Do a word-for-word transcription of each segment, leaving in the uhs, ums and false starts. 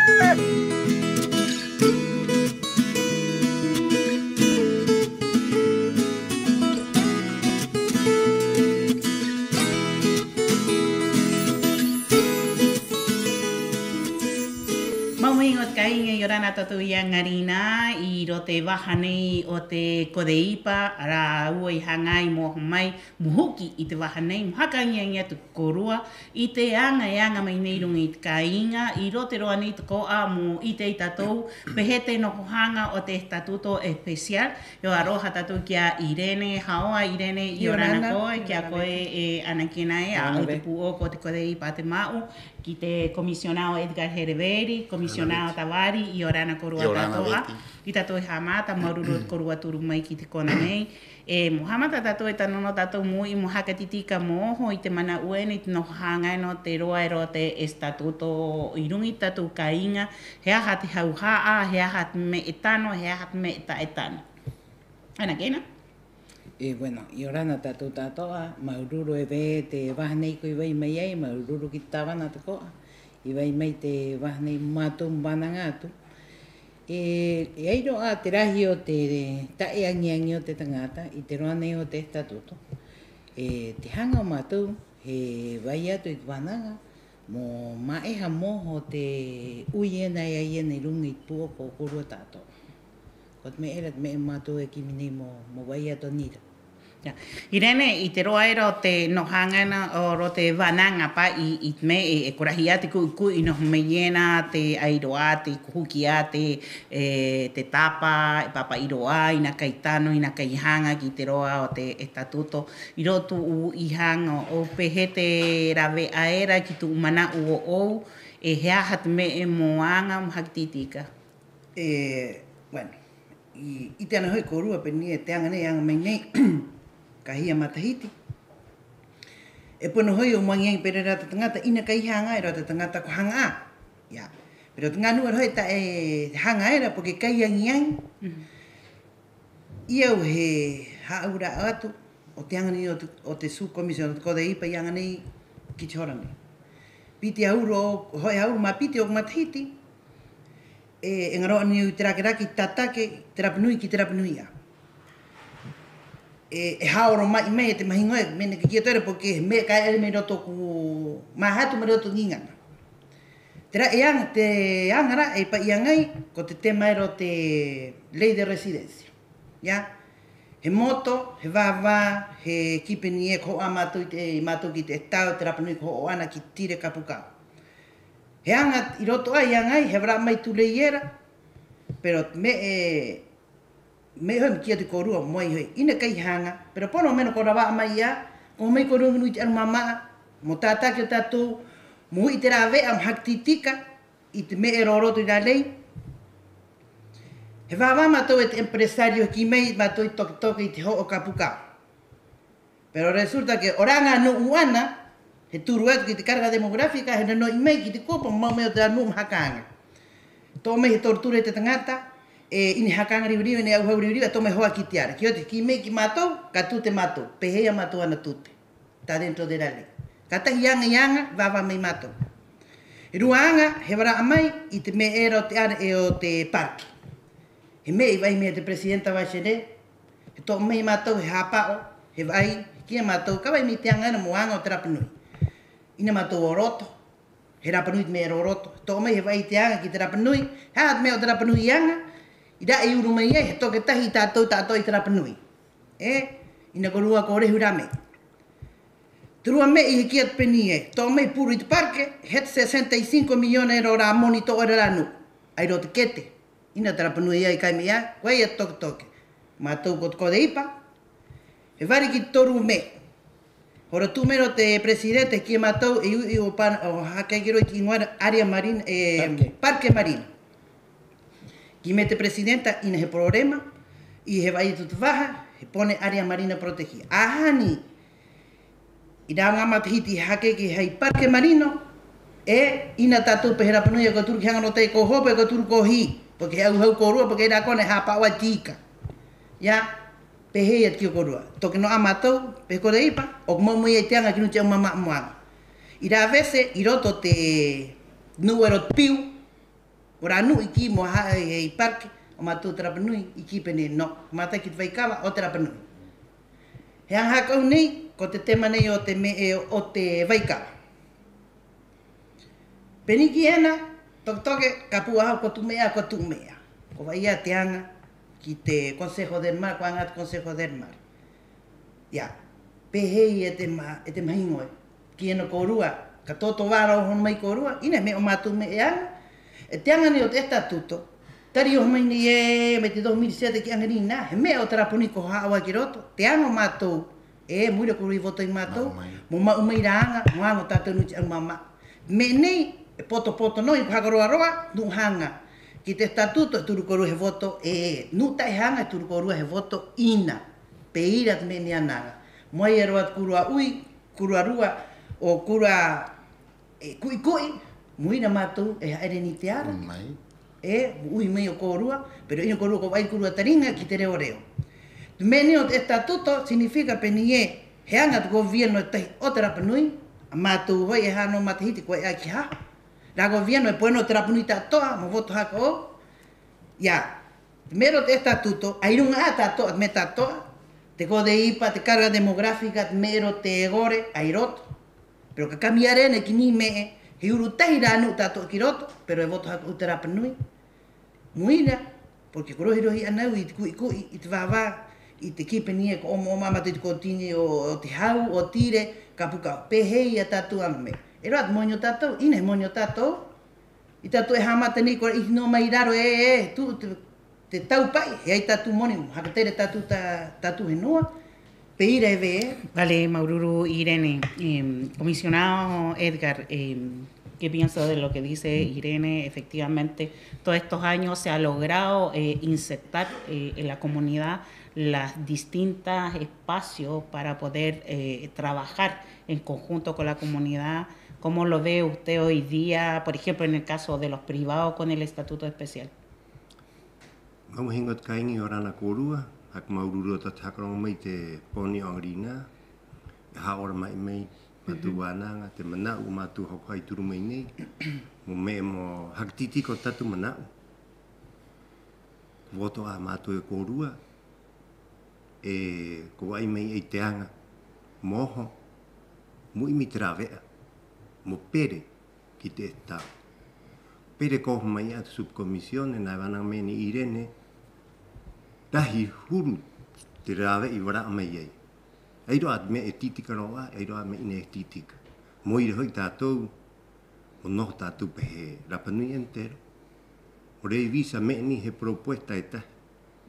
Mau mu'iŋa o te kāiŋa, 'iorana tātou i 'aŋa rinā 'i roto i te vaha nei o te CODEIPA, a rāua i haŋa ai mo oho mai, mo huki i te vaha nei, mo haka aŋi-aŋi atu ki a kōrua i te aŋa e aŋa mai nei 'i ruŋa i te kāiŋa, 'i roto i te roa nei tako'a, mo 'ite ai tātou pē hē te noho haŋa o te estatuto especial. He 'aroha tātou ki a Irene. Haoa Irene, 'iorana koe, ki a koe e Anakena ē, a au te pū'oko o te CODEIPA Te Ma'u, ki te comisionado Edgar Hereveri, comisionado Tavari, 'iorana kōrua ta'ato'a. I tātou e ha'amata, māuru-uru o te kōrua turu mai ki te kona nei. 'E mo ha'amata tātou e tano nō tātou mo u'i mo haka tī-tika mo oho i te mana'u ena, i te noho haŋa ena o te roa era o te estatuto 'i ruŋa i te tātou kāiŋa, he aha te hauha'a, he aha te me'e tano, he aha te me'e ta'e tano. Anakena. E, bueno, 'iorana tātou ta'ato'a, māuru-uru e ve'e te vaha nei koe i vai mai ai, māuru-uru ki te tāvana tako'a i vai mai te vaha nei mo mātou mo vānaŋa atu. E, e ai rō 'ā te rahi o te ta'e aŋi-aŋi o te taŋata i te roa nei o te estatuto. E, te haŋa o mātou he vai atu i te vānaŋa mo mā'eha mo oho te 'ui ena e ai ena 'i ruŋa i te pū'oko o kōrua ta'ato'a. Ko te me'e era te me'e mātou e kimi nei mo, mo vai atu 'ana era. Ia. Irene, i te roa era o te noho haŋa ena, o roto i te vānaŋa pa'i i te me'e, e, e ko rahi 'ā te ku'i-ku'i noho mai ena, te ai rō 'ā te ko huki 'ā te, e, te tapa, e pāpa'i rō 'ā, 'ina kai tano, 'ina kai haŋa ki te roa o te estatuto. 'I roto tu'u u'i haŋa, o pē hē te rāve'a era ki tu'u mana'u ō'ou, 'e he aha te me'e mo aŋa mo haka tī-tika. E, bueno, i, i 'ite 'ana ho'i kōrua pē nei ē, te aŋa nei e aŋa mai nei ka hia matahiti. E pono ho'i 'o mo aŋi-aŋi pē era te taŋata, 'ina kai haŋa era o te taŋata ko haŋa 'ā. Ia. Pero te ŋā nu'u era ho'i ta'e haŋa era, porque kai aŋi-aŋi. 'Ī a au he hā'aura'a atu o te aŋa nei o te, o te subcomisión o te CODEIPA i aŋa nei ki te hora nei. Piti e ha'auru, ho'e ha'auru mā piti ō'oku matahiti, e, e ŋaro'a nei au i te rake-rake, i te tātake, te Rapa Nui ki te Rapa Nui 'ā. E, e ha'aoroma'i mai e te mahiŋo ē, me'e nei ka kī atu era, porque he me'e ka e'a era mai roto o te māhatu, mai roto o te ŋiŋana. Te ra'e aŋa, te aŋa ra'e pa'i aŋa ai, ko te tema era o te ley de residencia. Ia. He moto, he vā-vā, he kī pē nei ē ko ho'o 'ā mātou i te, mātou ki te Estado, te Rapa Nui ko ho'o 'ana ki Tire, Kapukawa. He aŋa 'i roto 'ā i aŋa ai, he vara'a mai tū ley era, pero me'e, me'e ho'i mo kī atu ki a kōrua mo ai ho'i, 'ina kai haŋa, pero pono me'e ko rava'a mai 'ā, ko oho mai kōrua ki ruŋa i te 'arumama'a mo tātake o tātou, mo u'i te rāve'a mo haka tī-tika i te me'e era o roto i rā ley. He vā-vā mātou e te empresario, he kī mai mātou i toke-toke i te ho'o Kapukawa. Pero resulta que o rā ŋā nu'u 'ana, he turu atu ki te carga demográfica, he no-no'i mai ki te kupu mo ma'u mai o te rā nu'u mo haka aŋa. To'o mai he tortura i te taŋata, e, 'ina he haka aŋa riva-riva, 'ina he auhau riva-riva, to'o mai he hoa ki te ara. Ki oti, kī mai ki a mātou, ka tute mātou. Pē hē i a mātou ana tute. Está dentro de la ley. Ka tahi aŋa i aŋa, vā-vā mai mātou. He rua aŋa, he vara'a mai i te me'e era o te ara, e, o te parque. He me'e i va'ai mai e te presidenta Bachelet, he to'o mai e mātou, he hāpa'o, he va'ai, he kī a mātou, ka va'ai mai te aŋa era mo aŋa o te Rapa Nui. 'Ina mātou o roto, he Rapa Nui te me'e era o roto. He to'o mai, he va'ai te aŋa ki te Rapa Nui, he aha te me'e o te Rapa Nui i aŋa, i ra'e i uru mai ai, he toke tahi i a tātou ta'ato'a i te Rapa Nui. 'E, 'ina kōrua ko rehu rā me'e. Te rua me'e i he kī atu pē nei ē, to'o mai puru i te parque, he sesenta y cinco millones era o rā moni to'o era rā nu'u. 'Ai rō te kete. 'Ina te Rapa Nui i kai mai 'ā, ko ai a te toke-toke. Mātou ko te CODEIPA, he vari ki te toru me'e. Hora tu'u mai rō te presidente, he kī a mātou, e u'i o pana, o haka eke rō i te 'īŋoa era área marina, e, parque, parque marino. Kī mai te presidenta, 'ina he problema, 'i he va'ai atu te vaha, he pone área marina protegida. 'Āhani, 'i rā ŋā matahiti he haka eke hai parque marino, 'e 'ina tātou pē he Rapa Nui e ko turu ki haŋa nō tai ko hope, e ko turu ko hī, porque he auhau kōrua, porque 'ai rā kona e hāpa'o ai te ika. Ia, pē hē ia te kī o kōrua. Toke nō 'ā mātou, pē he CODEIPA, 'o ko ma'u mai ai te aŋa ki ruŋa i te 'arumama'a mo aŋa. 'I rā vese, 'i roto te nu'u era o te piu, Ko rā nu'u i kī mo ha'e he parque o mātou te Rapa Nui, i kī pē nei: no, ko mātou ki te vaikava o te Rapa Nui. He aŋa haka 'ou nei, ko te tema nei o te me'e o te vaikava. Pē nei kī ena, toke-toke, ka pu'a hau, ko tu'u me'e 'ā, ko tu'u me'e 'ā. Ko va'ai 'ā te aŋa ki te Consejo del Mar, ko aŋa 'ā te Consejo del Mar. Ia, pē hē ia e te ma-, e te mahiŋo ē. Kī ena kōrua, ka toto vara o hono mai kōrua, 'ina he me'e o mātou me'e aŋa. E te aŋa nei o te estatuto, tari oho mai nei ē, mai te dos mil siete ki 'aŋarinā, he me'e o te Rapa Nui ko ha'o 'ā ki roto, te aŋa o mātou ē, mo ira kōrua i voto i a mātou, mo ma'u mai rā aŋa, mo aŋa o tātou nui te 'aumama'u. Me'e nei, e poto-poto nō, 'ina ko haka roa-roa, nu'u haŋa ki te estatuto, e turu kōrua he voto ē, nu'u ta'e haŋa, e turu kōrua he voto 'ina. Pē ira te me'e nei ana aŋa. Mo ai e roa te kōrua 'ui, kōrua rua, 'o kōrua e ku'i-ku'i, mo ira mātou e ha'ere nei te ara. Mai. E, mo 'ui mai o kōrua, pero 'ina kōrua ko va'ai kōrua tariŋa ki te reo-reo. Te me'e nei o te estatuto, significa pē nei ē, he aŋa te gobierno e tahi o te Rapa Nui, a mātou ho'i e hano matahiti ko va'ai 'ā ki haho. Rā gobierno e pono o te Rapa Nui ta'ato'a, mo voto haka 'ou. Ia, te me'e era o te estatuto, ai ruŋa 'ā ta'ato'a, te me'e ta'ato'a, te CODEIPA, te carga demográfica, te me'e era o te EGoRE, ai roto. Pero ka kamiare ena ki nei me'e, he uru tahi rā nu'u ta'ato'a ki roto, pero e voto haka 'ou te Rapa Nui. Mo ira, porque ko rohi-rohi 'ana a au i te ku'i-ku'i, i te vā-vā, i te kī pē nei ē ko 'omo-'omo 'ā mātou i te kotini o, o te hau, o Tire, ka puka. Pē hē ia tātou aŋa me'e. E roa te moni o tātou, 'ina he moni o tātou. I tātou e ha'amata nei ko ra'iti nō mai raro ē, ē, tu'u te, te taupa'i, he ai tātou moni, haka tere tātou, tā, tātou henua, pē ira e vē. Vale, māuru-uru Irene. Em, comisionado Edgar, em, ¿qué piensa de lo que dice Irene? Efectivamente, todos estos años se ha logrado, eh, insertar, eh, en la comunidad las distintas espacios para poder, eh, trabajar en conjunto con la comunidad. ¿Cómo lo ve usted hoy día, por ejemplo, en el caso de los privados con el estatuto especial? Mau mahiŋo te kāiŋa, 'iorana kōrua, haka māuru-uru atu te haka roŋo mai te pōni o 'aŋarinā, e ha'aoroma'i mai mātou vānaŋa, te mana'u o mātou hoko hai turu mai nei, mo me'e mo haka tī-tika o te tātou mana'u. Ko voto 'ā mātou e kōrua, 'e ko va'ai mai ai te aŋa mo oho, mo 'imi te rāve'a, mo pere ki te Estado. Pere ko oho mai 'ā te subcomisión, nā e vānaŋa mai ena i Irene, rahi huru te rāve'a i vara'a mai ai. E ai rō 'ā te me'e e tī-tika rō 'ā, e ai rō 'ā me'e 'ina e tī-tika. Mo ira ho'i tātou mo noho tātou pē he Rapa Nui entero, mo revisa me'e nei he propuesta e tahi.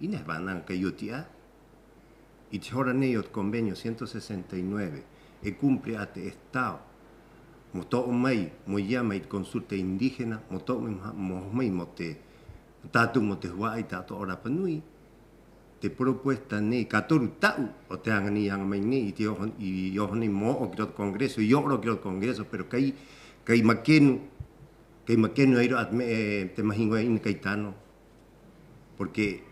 'Ina he vānaŋa kai oti 'ā. 'I te hora nei o te convenio ciento sesenta y nueve e cumple 'ā te Estado mo to'o mai, mo ia mai te consulta indígena, mo to'o mai, mo, mo oho mai mo te, mo tātou mo te hua'ai ta'ato'a o Rapa Nui. Te propuesta nei, ka toru ta'u o te aŋa nei i aŋa mai nei, i te oho, i oho nei mo o'o ki roto Congreso, i o'o rō ki roto Congreso, pero kai, kai makenu, kai makenu ai rō 'ā te me'e, te mahiŋo ē 'ina kai tano. Porque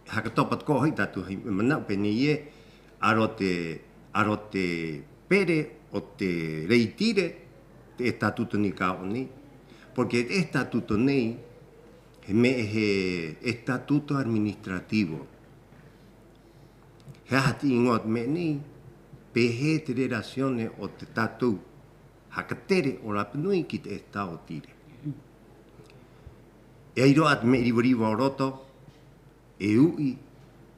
haka topa tako'a ho'i tātou hai mana'u pē nei ē, a roto te, a roto te pere 'o te reitire te estatuto nei ka o'o nei. Porque te estatuto nei he me'e, he estatuto administrativo. He aha te 'īŋoa o te me'e nei? Pē hē te relaciones o te tātou haka tere o Rapa Nui ki te Estado o Tire. E ai rō 'ā te me'e riva-riva o roto, e u'i,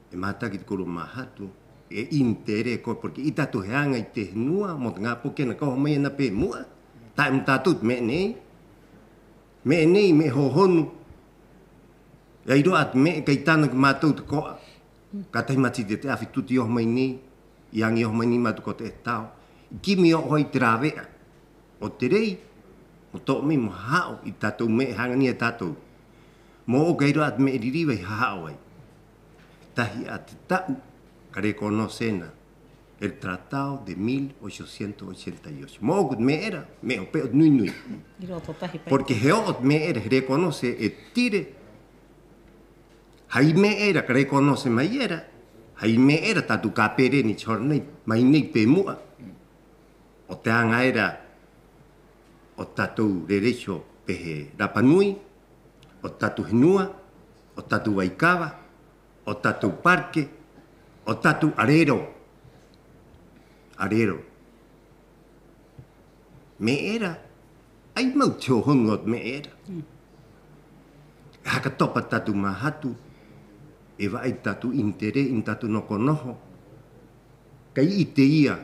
e mātaki te kōrua māhatu, e interés ko, porque 'ī tātou he aŋa i te henua mo te ŋā poki ena ka oho mai ena pe mu'a. Ta'e mo tātou te me'e nei. Me'e nei, me'e hōhonu. E ai rō 'ā te me'e kai tano ki a mātou tako'a. Ka tahi matahiti e te 'afi tū te oho mai nei, i aŋa i oho mai nei mātou ko te Estado, i kimi o'o ai te rāve'a o te rei, mo to'o mai mo haha'o i te tātou me'e haŋa nei e tātou. Mō'oku e ai rō 'ā te me'e ririva i haha'o ai. Tahi 'ā te ta'u ka reconoce ena el Tratado de mil ochocientos ochenta y ocho. Mō'oku te me'e era, me'e hope'a o te nui-nui. Porque he o'o te me'e era he reconoce e Tire, hai me'e era ka reconoce mai era, hai me'e era tātou ka pere ena 'i te hora nei, mai nei pe mu'a. O te aŋa era o tātou derecho pē he Rapa Nui, o tātou henua, o tātou vaikava, o tātou parque, o tātou 'arero. 'Arero. Me'e era, 'ai mau te hōhonu o te me'e era. Mm. E haka topa tātou māhatu, e va'ai tātou interé, 'ina tātou noho-noho. Kai 'ite ia,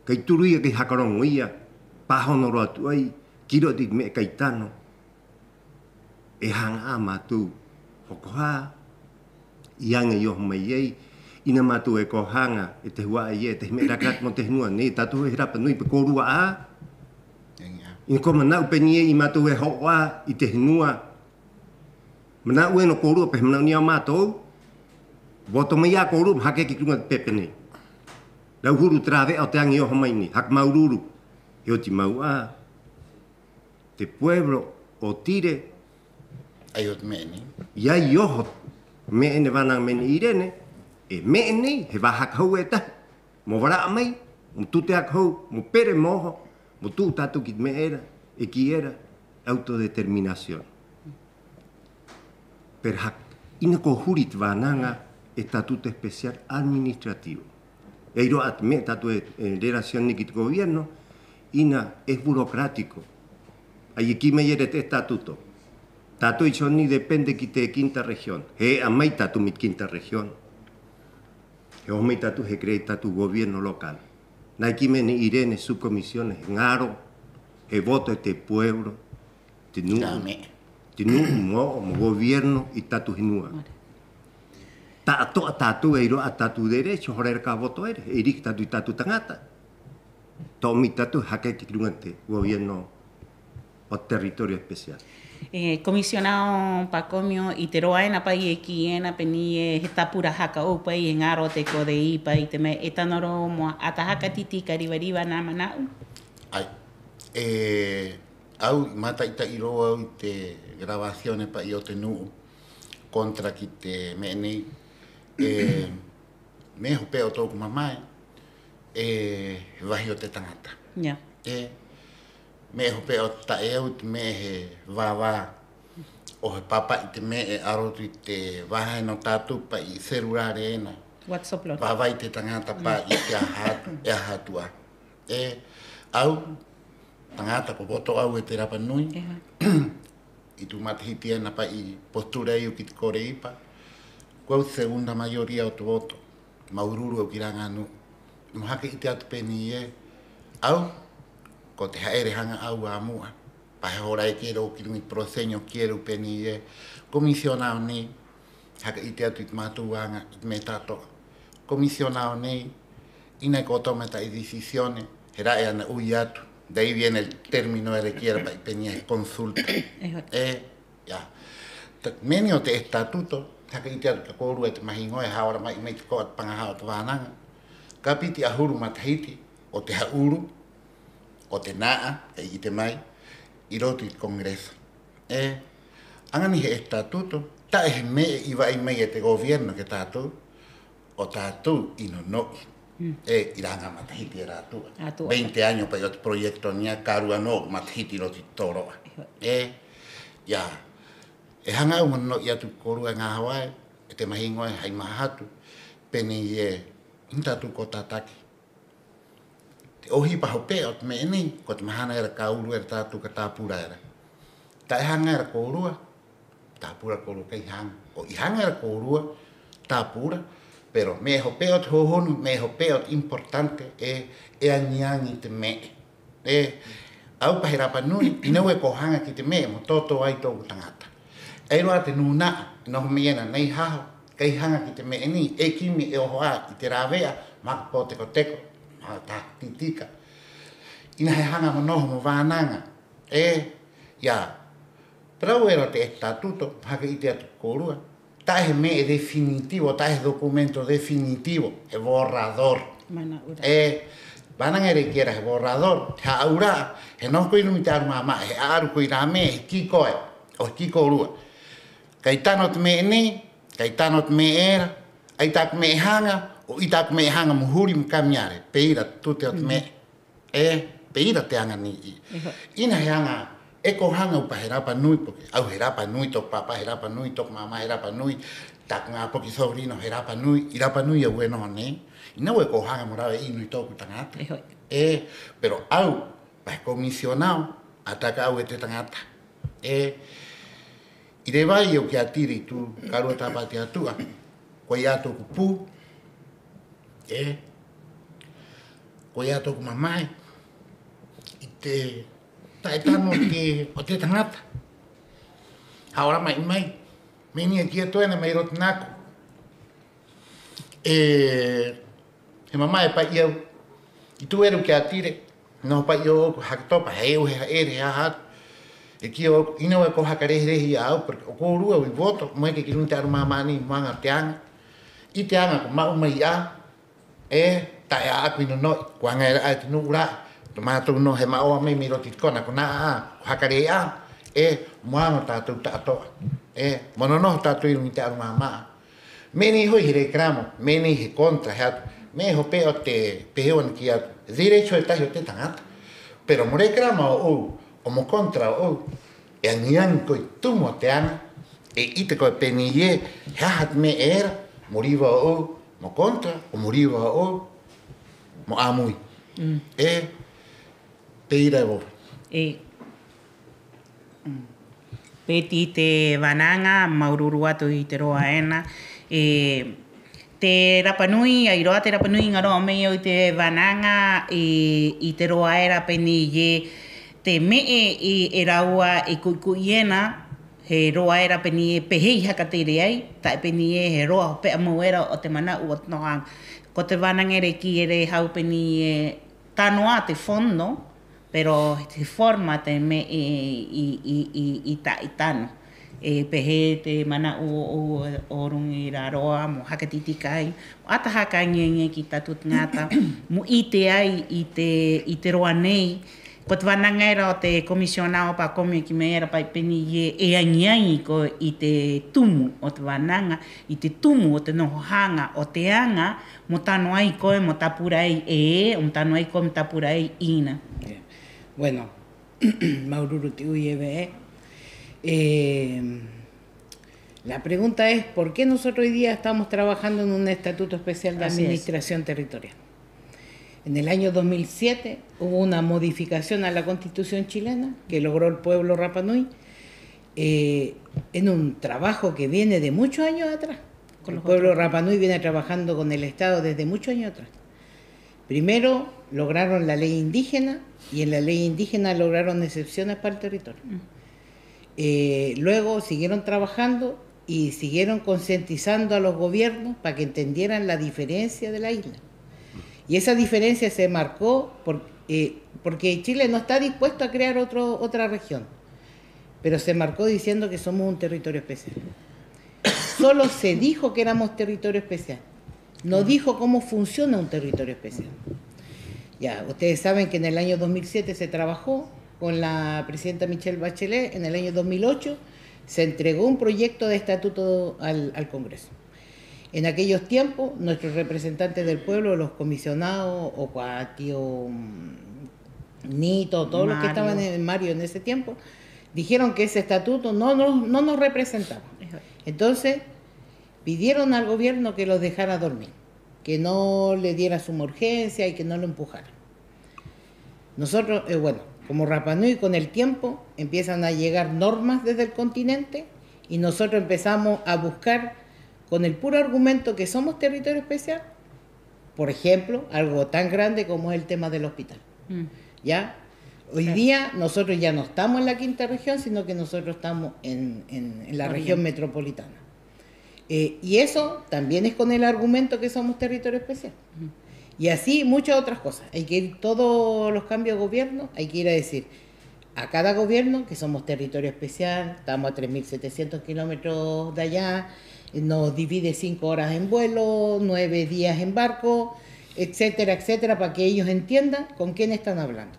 kai turu ia, kai haka roŋo ia, pāhono rō atu 'ai ki roto i te me'e kai tano. E haŋa 'ā mātou hoko hā i aŋa i oho mai ai, 'ina mātou e ko haŋa e te hua'ai ē, e te me'e raka atu mo te henua nei, tātou he Rapa Nui pē kōrua 'ā. 'Ina ko mana'u pē nei ē i mātou e ho'o 'ā i te henua. Mana'u ena o kōrua pē he mana'u nei o mātou. Voto mai 'ā kōrua mo haka eke ki ruŋa te pepe nei. Rau huru te rāve'a o te aŋa i oho mai nei, haka māuru-uru. He oti mau 'ā te pueblo o Tire. I ai oho te me'e nei. I ai oho te me'e nei, vānaŋa mai nei Irene, e me'e nei, he vāhaka hau e tahi. Mo vara'a mai, mo tute haka hau, mo pere mo oho, mo tu'u tātou ki te me'e era, e kī era, autodeterminación. Pero haka, 'ina ko huri te vānaŋa Estatuto Especial Administrativo. E ai rō 'ā te me'e tātou e, e relación nei ki te gobierno, 'ina es burocrático. 'Ai e kī mai era te estatuto, tātou i Choni depende ki te quinta región. He e'a mai tātou mai te quinta región. He oho mai tātou, he crea tātou gobierno local. Nā, e kī mai nei Irene, subcomisiones, he ŋaro, he voto e te pueblo, te nu'u, te nu'u mo, mo gobierno i tātou henua. Ta'ato'a tātou, e ai rō 'ā tātou derecho, hora era ka voto era, e riki tātou i tātou taŋata. To'o mai tātou haka eke ki ruŋa te gobierno o territorio especial. E, Comisionado Pakomio, 'i te roa ena pa'i e kī ena pē nei ē, he tāpura haka 'ou pa'i, he ŋaro te CODEI pa'i, te me'e e tano rō mo 'ata haka tī-tika riva-riva nā mana'u. 'Ai. E, au i māta'i-ta'i rō au i te grabación pa'i o te nu'u contra ki te me'e nei. E, me'e hope'a o tō'oku mamae, e, he vahi o te taŋata. Ia. E, me'e hope'a o te ta'e au te me'e he vāvā 'o he pāpa'i te me'e a roto i te vāhena o tātou pa'i celular ena. WhatsApp loto. Vāvāi te taŋata pa'i i te aha atu, e aha atu 'ā. E, au, taŋata ko voto au e te Rapa Nui. Ia. 'I tū matahiti ena pa'i postura i au ki te Koreipa, ko au te segunda mayoría o te voto. Māuru-uru au ki rā ŋā nu'u. Mo haka 'ite atu pē nei ē, au, ko te ha'ere haŋa 'ā au a mu'a. Pa he hora e kī era au ki ruŋa i te proscenium, kī era au pē nei ē, comisionado nei, haka 'ite atu i te mātou aŋa i te me'e ta'ato'a. Comisionado nei, 'ina e ko toma e ta'e decisiones, he ra'e ana 'ui atu. De ahí viene el término era e kī era pa'i pē nei ē, consulta. E, ia. Te me'e nei o te estatuto, haka 'ite atu ki a kōrua e te mahiŋo ē, ha'aoroma'i mai te ko'a te paŋaha'a o te vānaŋa. Ka piti 'ahuru matahiti o te ha'uru, o te na'a, kai 'ite mai, 'i roto i te Congreso. E, aŋa nei he estatuto, ta'e he me'e i va'ai mai e te gobierno ki a tātou, 'o tātou i no-no'i. Mm. E, 'i rā ŋā matahiti era a tu'a. A tu'a. Veinte años pa'i o te proyecto nei 'ā, ka rua nō matahiti 'i roto i te tōro'a. Iho. E, ia, e haŋa au mo no-no'i atu ki a kōrua e ŋā hoa ē, e te mahiŋo ē, hai māhatu, pē nei ē, 'ina tātou ko tataki. Te 'ohipa hope'a o te me'e nei, ko te mahana era ka uru era tātou ka tāpura era. Ta'e haŋa era kōrua, tāpura kōrua, kai haŋa. 'O i haŋa era kōrua, tāpura, pero me'e hope'a o te hōhonu, me'e hope'a o te importante, e, e aŋi-aŋi te me'e. E, au pa he Rapa Nui, 'ina au e ko haŋa ki te me'e mo tōtō ai tō'oku taŋata. E ai rō 'ā te nūna'a e noho mai ena nei haho, kai haŋa ki te me'e nei, e kimi e oho 'ā i te rāve'a, mo haka pō teko-teko, mo haka taha tī-tika. 'Ina he haŋa mo noho mo vānaŋa. E, ia, parau era o te estatuto, mo haka 'ite atu ki a kōrua, ta'e he me'e definitivo, ta'e he documento definitivo, he borrador. Mana'ura'a. E, vānaŋa era e kī era he borrador, he hā'aura'a, he noho koe 'i ruŋa i te 'aru māma'a, he 'a'aru koe i rā me'e, he kī koe, 'o he kī kōrua. Kai tano te me'e nei, kai tano te me'e era, 'ai tā'aku me'e haŋa, 'o 'ai tā'aku me'e haŋa mo huri mo kamiare, pē ira te tute o te me'e. E, pē ira te aŋa nei 'ī. Iho. 'Ina he aŋa, E ko haŋa au pa he rapa nui, porque au he rapa nui, toku pāpā he rapa nui, toku māmā he rapa nui, taku ŋā poki sobrino he rapa nui, i rapa nui au e noho nei. 'Ina au e ko haŋa mo rave 'ī nui tō'oku taŋata. E, pero au, pa he comisionado, 'ata ka au e te taŋata. E, i reva ai au ki a Tire i tū karua tāpati atu 'ā, ko ai 'ā tō'oku pū, e, ko ai 'ā tō'oku mamae, i te ta'e tano o te, o te taŋata. Ha'aoroma'i mai, me'e nei e kī atu ena mai roto nā'aku. E, he mamae pa'i au, i tū era au ki a Tire, noho pa'i ō'oku haka topa, he ehu, he ha'ere, he aha atu. E kī ō'oku, 'ina au e ko haka rehe-rehe i a au, porque o kōrua au i voto, mo eke ki ruŋa i te 'aru māmā nei mo aŋa o te aŋa. 'I te aŋa ko ma'u mai 'ā, e, ta'e 'ā'aku i no-no'i, ko aŋa era 'ā e te nu'u ra'e, te mātou nō he ma'oa mai, mai roto i te kona, ko nā 'ā, ko haka rē 'ā, e, mo aŋa o tātou ta'ato'a, e, mo no-noho tātou 'i ruŋa i te 'aru māmā. Me'e nei ho'i he reclamo, me'e nei he contra, he atu, me'e hope'a o te, pē hē au ana kī atu, derecho e tahi o te taŋata. Pero mo reclamo ō'ou, 'o mo contra ō'ou, e aŋi-aŋi koe i te tumu o te aŋa, e 'ite koe pē nei ē, he aha te me'e era, mo riva ō'ou mo contra, 'o mo riva ō'ou mo 'āmui. E, pē ira e vau. E, Peti, te vānaŋa, māuru-uru atu i te roa ena. E, te Rapa Nui, ai rō 'ā te Rapa Nui, ŋaro'a mai au i te vānaŋa, e, i te roa era pē nei ē, te me'e e, e rāua e ku'i-ku'i ena, he roa era pē nei ē pē hē i haka tere ai, ta'e pē nei ē he roa hope'a mau era o te mana'u o te noho haŋa. Ko te vānaŋa era e kī era e hau pē nei ē, tano 'ā te fondo, pero he forma te me'e i, i, i, i ta'e tano. E, pē hē te mana'u o, o, o ruŋa i rā roa mo haka tī-tika ai, mo 'ata haka aŋi-aŋi ki tātou taŋata, mo 'ite ai i te, i te roa nei. Ko te vānaŋa era o te comisionado pa COMECO ki mai era pa'i pē nei ē, e aŋi-aŋi koe i te tumu o te vānaŋa, i te tumu o te noho haŋa o te aŋa, mo tano ai koe, mo tāpura ai e ē, mo tano ai koe, mo tāpura ai 'ina. Bien. Bueno, māuru-uru te 'ui e ve'e. Eh, la pregunta es, ¿por qué nosotros hoy día estamos trabajando en un estatuto especial de administración territorial? En el año dos mil siete hubo una modificación a la Constitución chilena que logró el pueblo Rapa Nui, eh, en un trabajo que viene de muchos años atrás. El pueblo Rapa Nui viene trabajando con el Estado desde muchos años atrás. Primero lograron la ley indígena y en la ley indígena lograron excepciones para el territorio. Eh, luego siguieron trabajando y siguieron concientizando a los gobiernos para que entendieran la diferencia de la isla. Y esa diferencia se marcó por, eh, porque Chile no está dispuesto a crear otro, otra región, pero se marcó diciendo que somos un territorio especial. Solo se dijo que éramos territorio especial. No dijo cómo funciona un territorio especial. Ya, ustedes saben que en el año dos mil siete se trabajó con la presidenta Michelle Bachelet, en el año dos mil ocho se entregó un proyecto de estatuto al, al Congreso. En aquellos tiempos, nuestros representantes del pueblo, los comisionados, o cua tío, mm, Nito, todos los que estaban en Mario en ese tiempo, dijeron que ese estatuto no, no, no nos representaba. Entonces, pidieron al gobierno que los dejara dormir, que no le diera suma urgencia y que no lo empujara. Nosotros, eh, bueno, como Rapa Nui, con el tiempo empiezan a llegar normas desde el continente y nosotros empezamos a buscar con el puro argumento que somos territorio especial, por ejemplo, algo tan grande como es el tema del hospital. ¿Ya? Hoy día nosotros ya no estamos en la quinta región, sino que nosotros estamos en, en, en la región metropolitana. Eh, y eso también es con el argumento que somos territorio especial. Y así muchas otras cosas. Hay que ir, todos los cambios de gobierno, hay que ir a decir a cada gobierno que somos territorio especial, estamos a tres mil setecientos kilómetros de allá, nos divide cinco horas en vuelo, nueve días en barco, etcétera, etcétera, para que ellos entiendan con quién están hablando.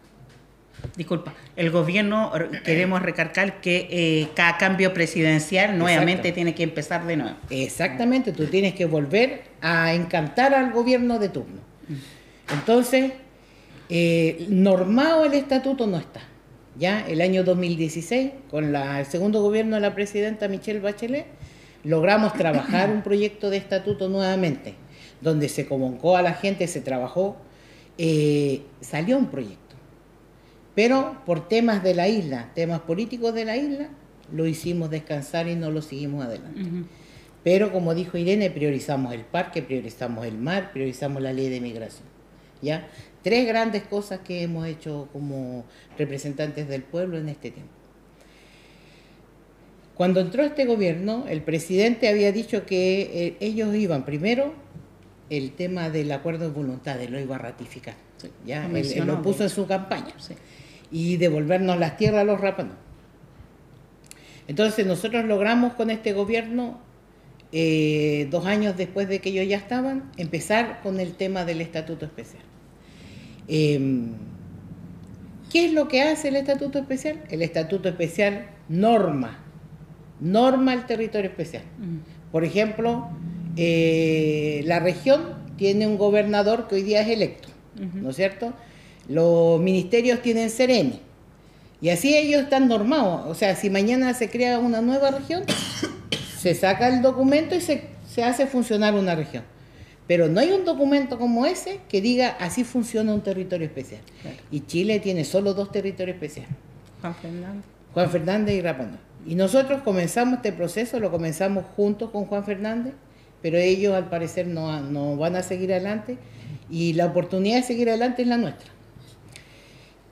Disculpa, el gobierno, r-, queremos recalcar que, eh, cada cambio presidencial nuevamente tiene que empezar de nuevo. Exactamente, tú tienes que volver a encantar al gobierno de turno. Entonces, eh, normado el estatuto no está. Ya, el año dos mil dieciséis, con la, el segundo gobierno de la presidenta Michelle Bachelet, logramos trabajar un proyecto de estatuto nuevamente, donde se convocó a la gente, se trabajó, eh, salió un proyecto. Pero por temas de la isla, temas políticos de la isla, lo hicimos descansar y no lo seguimos adelante. Pero, como dijo Irene, priorizamos el parque, priorizamos el mar, priorizamos la ley de migración. ¿Ya? Tres grandes cosas que hemos hecho como representantes del pueblo en este tiempo. Cuando entró este gobierno, el presidente había dicho que, eh, ellos iban primero el tema del acuerdo de voluntades, lo iba a ratificar. Sí, ¿ya? Él, él lo puso en su campaña. Sí. Y devolvernos las tierras a los rapanui. Entonces nosotros logramos con este gobierno, eh, dos años después de que ellos ya estaban, empezar con el tema del estatuto especial. Em, ¿qué es lo que hace el estatuto especial? El estatuto especial norma, norma el territorio especial. Por ejemplo, eh, la región tiene un gobernador que hoy día es electo, ¿no es cierto? Los ministerios tienen seremi. Y así ellos están normados. O sea, si mañana se crea una nueva región, se saca el documento y se, se hace funcionar una región. Pero no hay un documento como ese que diga: "Así funciona un territorio especial". Claro. Y Chile tiene solo dos territorios especiales. Juan Fernández. Juan Fernández y Rapa Nui. Y nosotros comenzamos este proceso, lo comenzamos juntos con Juan Fernández, pero ellos al parecer no, no van a seguir adelante y la oportunidad de seguir adelante es la nuestra.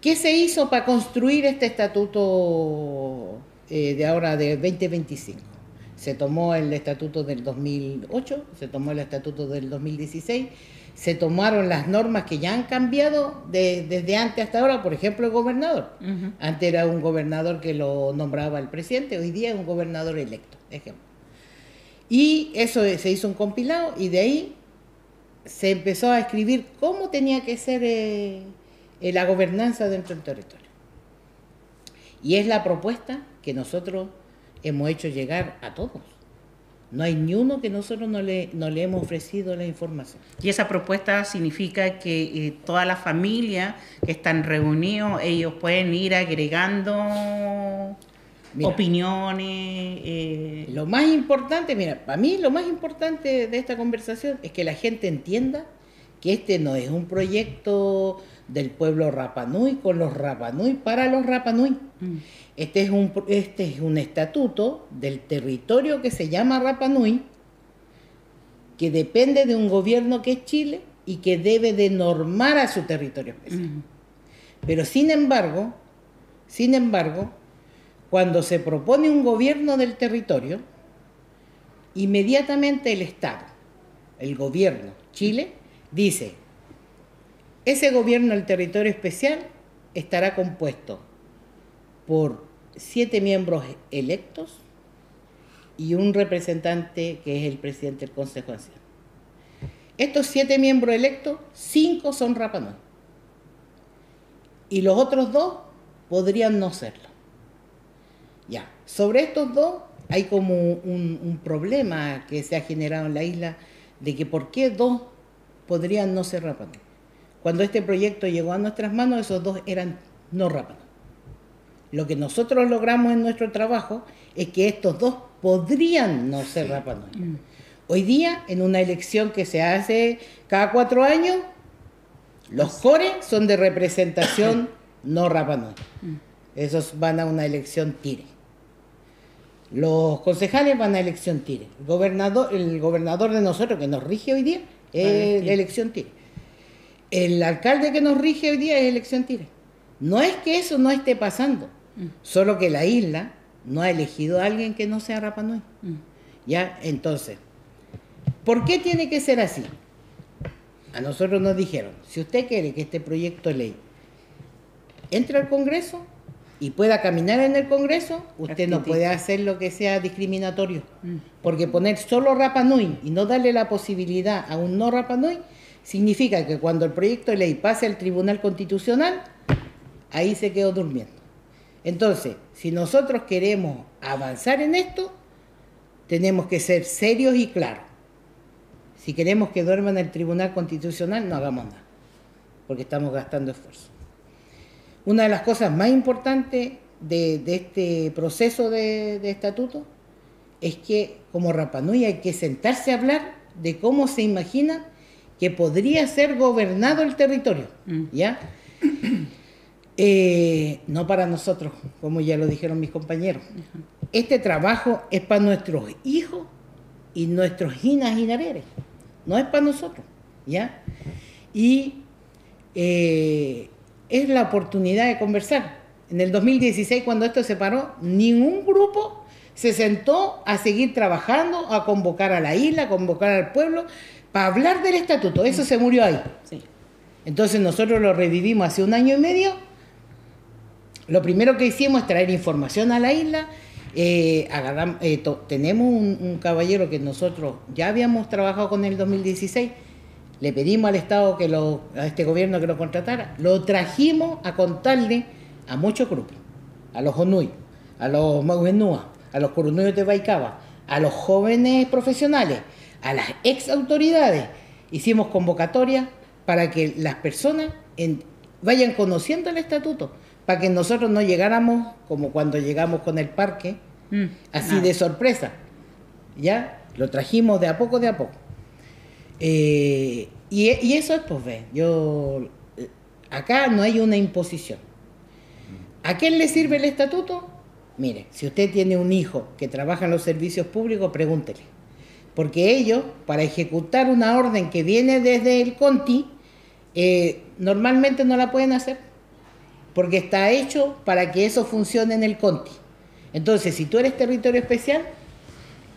¿Qué se hizo para construir este estatuto, eh, de ahora de veinte veinticinco? Se tomó el estatuto del dos mil ocho, se tomó el estatuto del dos mil dieciséis, se tomaron las normas que ya han cambiado de, desde antes hasta ahora, por ejemplo, el gobernador. Antes era un gobernador que lo nombraba el presidente, hoy día es un gobernador electo, ejemplo. Y eso, eh, se hizo un compilado y de ahí se empezó a escribir cómo tenía que ser, eh, eh, la gobernanza dentro del territorio. Y es la propuesta que nosotros hemos hecho llegar a todos. No hay ni uno que nosotros no le, no le hemos ofrecido la información. Y esa propuesta significa que, eh, toda la familia que están reunidos, ellos pueden ir agregando opiniones, eh. Mira, lo más importante, mira, para mí lo más importante de esta conversación es que la gente entienda que este no es un proyecto del pueblo Rapa Nui con los Rapa Nui para los Rapa Nui. Este es un pro-, este es un estatuto del territorio que se llama Rapa Nui, que depende de un gobierno que es Chile y que debe de normar a su territorio especial. Pero sin embargo, sin embargo, cuando se propone un gobierno del territorio, inmediatamente el Estado, el gobierno, Chile, dice: "Ese gobierno del territorio especial estará compuesto por siete miembros electos y un representante que es el presidente del Consejo Anciano". Estos siete miembros electos, cinco son Rapa Nui. Y los otros dos podrían no serlo. Ya, sobre estos dos hay como un, un problema que se ha generado en la isla de que por qué dos podrían no ser Rapa Nui. Cuando este proyecto llegó a nuestras manos, esos dos eran no Rapa Nui. Lo que nosotros logramos en nuestro trabajo es que estos dos podrían no ser Rapa Nui. Hoy día, en una elección que se hace cada cuatro años, los core son de representación no Rapa Nui. Esos van a una elección Tire. Los concejales van a elección Tire. El gobernador, el gobernador de nosotros que nos rige hoy día es elección Tire. El alcalde que nos rige hoy día es elección Tire. No es que eso no esté pasando, solo que la isla no ha elegido a alguien que no sea Rapa Nui. Ya, entonces, ¿por qué tiene que ser así? A nosotros nos dijeron: "Si usted quiere que este proyecto de ley entre al Congreso y pueda caminar en el Congreso, usted no puede hacer lo que sea discriminatorio, porque poner solo Rapa Nui y no darle la posibilidad a un no Rapa Nui significa que cuando el proyecto de ley pase al Tribunal Constitucional, ahí se quedó durmiendo". Entonces, si nosotros queremos avanzar en esto, tenemos que ser serios y claros. Si queremos que duerma en el Tribunal Constitucional, no hagamos nada, porque estamos gastando esfuerzo. Una de las cosas más importantes de, de este proceso de, de estatuto es que como Rapa Nui hay que sentarse a hablar de cómo se imagina que podría ser gobernado el territorio, ¿ya? Eh, no para nosotros, como ya lo dijeron mis compañeros. Este trabajo es para nuestros hijos y nuestros hinas hinareres, no es para nosotros, ¿ya? Y eh, es la oportunidad de conversar. En el dos mil dieciséis, cuando esto se paró, ningún grupo se sentó a seguir trabajando, a convocar a la isla, a convocar al pueblo para hablar del estatuto. Eso se murió ahí. Sí. Entonces nosotros lo revivimos hace un año y medio. Lo primero que hicimos es traer información a la isla. Eh, agarram-, eh, to-, tenemos un, un caballero que nosotros ya habíamos trabajado con él en dos mil dieciséis. Le pedimos al Estado que lo, a este gobierno que lo contratara. Lo trajimos a contarle a muchos grupos, a los Honui, a los Mau Henua, a los Koronuyo Te Vaikava, a los jóvenes profesionales, a las ex autoridades. Hicimos convocatoria para que las personas en-, vayan conociendo el estatuto, para que nosotros no llegáramos como cuando llegamos con el parque, así de sorpresa. ¿Ya? Lo trajimos de a poco, de a poco. Eh, y, y eso es, pues, ve, yo, eh, acá no hay una imposición. ¿A quién le sirve el estatuto? Mire, si usted tiene un hijo que trabaja en los servicios públicos, pregúntele. Porque ellos, para ejecutar una orden que viene desde el CONTI, eh, normalmente no la pueden hacer, porque está hecho para que eso funcione en el CONTI. Entonces, si tú eres territorio especial,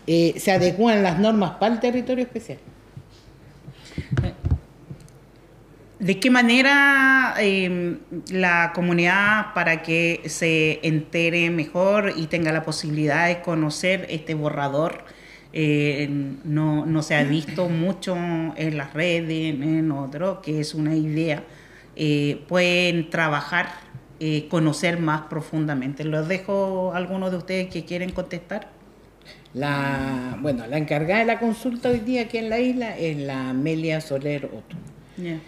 eh, se adecúan las normas para el territorio especial. ¿De qué manera, em, la comunidad, para que se entere mejor y tenga la posibilidad de conocer este borrador, eh, no, no se ha visto mucho en las redes, en otro, que es una idea, eh, pueden trabajar, eh, conocer más profundamente? Los dejo a algunos de ustedes que quieren contestar. La, bueno, la encargada de la consulta hoy día aquí en la isla es la Amelia Soler Otto. Ya.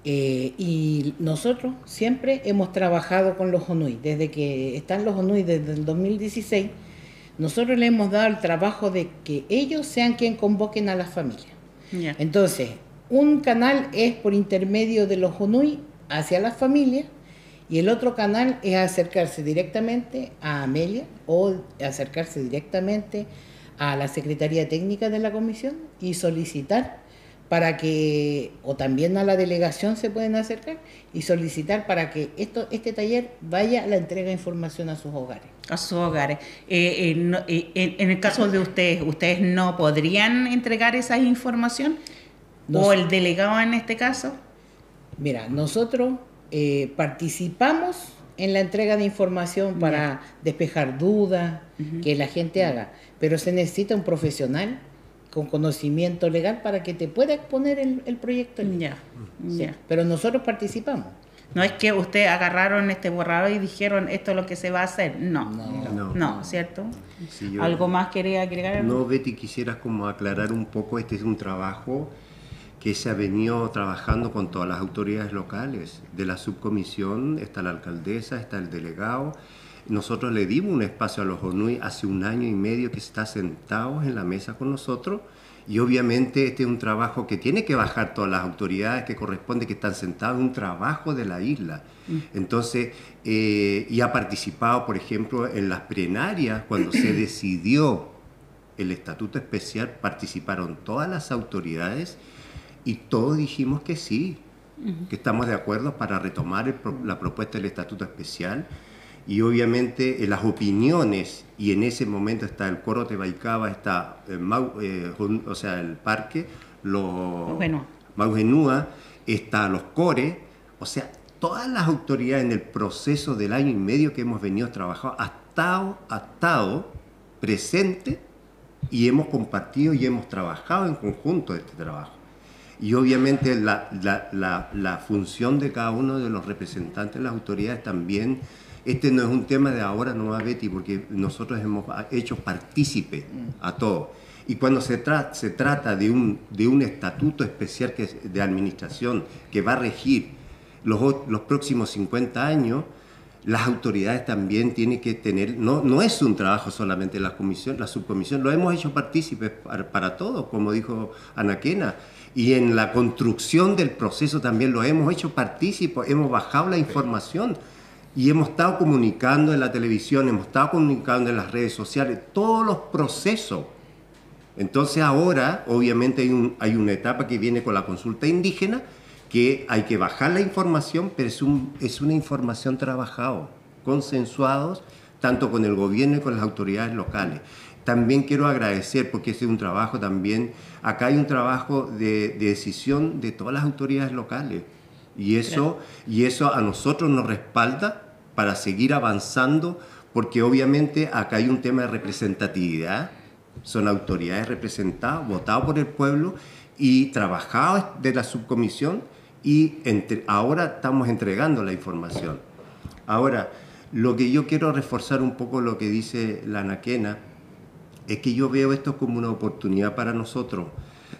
Eh, y nosotros siempre hemos trabajado con los Honui. Desde que están los Honui, desde el dos mil dieciséis, nosotros le hemos dado el trabajo de que ellos sean quien convoquen a las familias. Ya. Entonces, un canal es por intermedio de los Honui hacia las familias, y el otro canal es acercarse directamente a Amelia o acercarse directamente a la Secretaría Técnica de la Comisión y solicitar para que, o también a la delegación se pueden acercar y solicitar para que esto, este taller vaya a la entrega de información a sus hogares. A sus hogares. Eh, eh, no, eh, en, en el caso de ustedes, ¿ustedes no podrían entregar esa información? ¿O el delegado en este caso? Mira, nosotros, eh, participamos en la entrega de información para despejar dudas que la gente haga, pero se necesita un profesional con conocimiento legal para que te pueda exponer el, el proyecto de ley. Ya, ya. Pero nosotros participamos. No es que ustedes agarraron este borrador y dijeron: "Esto es lo que se va a hacer". No. No. No, ¿cierto? ¿Algo más quería agregar? No, Betty, quisiera como aclarar un poco, este es un trabajo que se ha venido trabajando con todas las autoridades locales. De la subcomisión está la alcaldesa, está el delegado. Nosotros le dimos un espacio a los Honui hace un año y medio que está sentados en la mesa con nosotros. Y obviamente este es un trabajo que tiene que bajar todas las autoridades que corresponde, que están sentadas, un trabajo de la isla. Entonces, eh, y ha participado, por ejemplo, en las plenarias, cuando se decidió el estatuto especial, participaron todas las autoridades y todos dijimos que sí, que estamos de acuerdo para retomar el pro-, la propuesta del estatuto especial. Y obviamente, eh, las opiniones, y en ese momento está el Koro Te Vaikava, está, eh, Mau-, eh, Hon-, o sea, el parque, los Mau Henua, está los Kore, o sea, todas las autoridades en el proceso del año y medio que hemos venido trabajando, ha estado, ha estado presente y hemos compartido y hemos trabajado en conjunto este trabajo. Y obviamente la, la, la, la función de cada uno de los representantes de las autoridades también, este no es un tema de ahora nomás, Betty, porque nosotros hemos hecho partícipe a todos. Y cuando se tra-, se trata de un, de un estatuto especial que es de administración que va a regir los o-, los próximos cincuenta años, Las autoridades también tienen que tener, no, no es un trabajo solamente de la comisión, la subcomisión, lo hemos hecho partícipe para, para todos, como dijo Anaquena, y en la construcción del proceso también lo hemos hecho partícipe, hemos bajado la información y hemos estado comunicando en la televisión, hemos estado comunicando en las redes sociales todos los procesos. Entonces ahora, obviamente, hay un, hay una etapa que viene con la consulta indígena, que hay que bajar la información, pero es un, es una información trabajado, consensuados, tanto con el gobierno y con las autoridades locales. También quiero agradecer, porque este es un trabajo también, acá hay un trabajo de, de decisión de todas las autoridades locales. Y eso, y eso a nosotros nos respalda para seguir avanzando, porque obviamente acá hay un tema de representatividad, son autoridades representadas, votadas por el pueblo y trabajadas de la subcomisión, y entre, ahora estamos entregando la información. Ahora, lo que yo quiero reforzar un poco lo que dice la Anaquena, es que yo veo esto como una oportunidad para nosotros.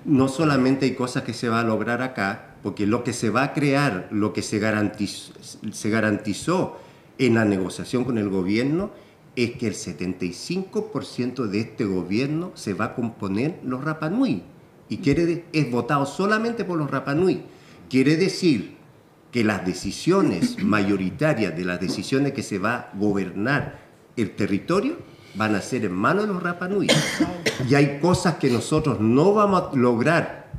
No solamente hay cosas que se va a lograr acá, porque lo que se va a crear, lo que se garantiz-, se garantizó en la negociación con el gobierno, es que el setenta y cinco por ciento de este gobierno se va a componer los Rapa Nui. Y quiere de-, es votado solamente por los Rapa Nui. Quiere decir que las decisiones mayoritarias de las decisiones que se va a gobernar el territorio van a ser en manos de los Rapa Nui. Y hay cosas que nosotros no vamos a lograr,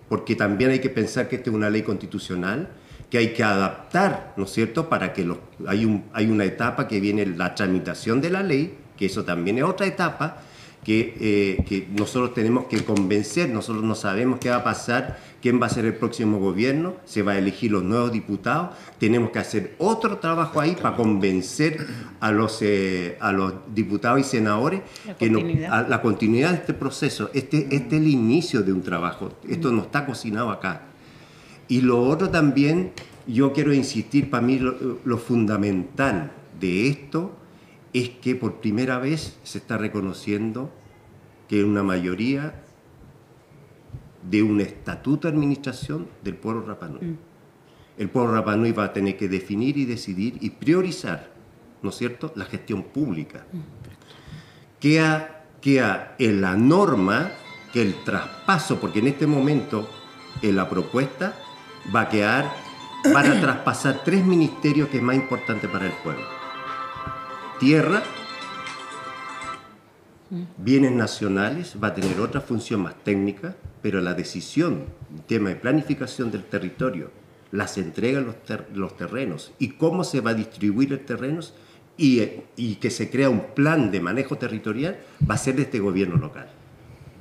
porque también hay que pensar que esta es una ley constitucional, que hay que adaptar, ¿no es cierto?, para que los, hay un, hay una etapa que viene la tramitación de la ley, que eso también es otra etapa, que, eh, que nosotros tenemos que convencer, nosotros no sabemos qué va a pasar, quién va a ser el próximo gobierno, se va a elegir los nuevos diputados, tenemos que hacer otro trabajo ahí para convencer a los, eh, a los diputados y senadores que no, a la continuidad de este proceso. Este, este es el inicio de un trabajo, esto no está cocinado acá. Y lo otro también, yo quiero insistir, para mí lo, lo fundamental de esto es que por primera vez se está reconociendo que una mayoría de un estatuto de administración del pueblo Rapa Nui. El pueblo Rapa Nui va a tener que definir y decidir y priorizar, ¿no es cierto?, la gestión pública. Queda, queda en la norma que el traspaso, porque en este momento en la propuesta va a quedar, van a traspasar tres ministerios que es más importante para el pueblo. Tierra, bienes nacionales va a tener otra función más técnica, pero la decisión, el tema de planificación del territorio, las entregas, los ter-, los terrenos y cómo se va a distribuir el terreno y, y que se crea un plan de manejo territorial va a ser de este gobierno local.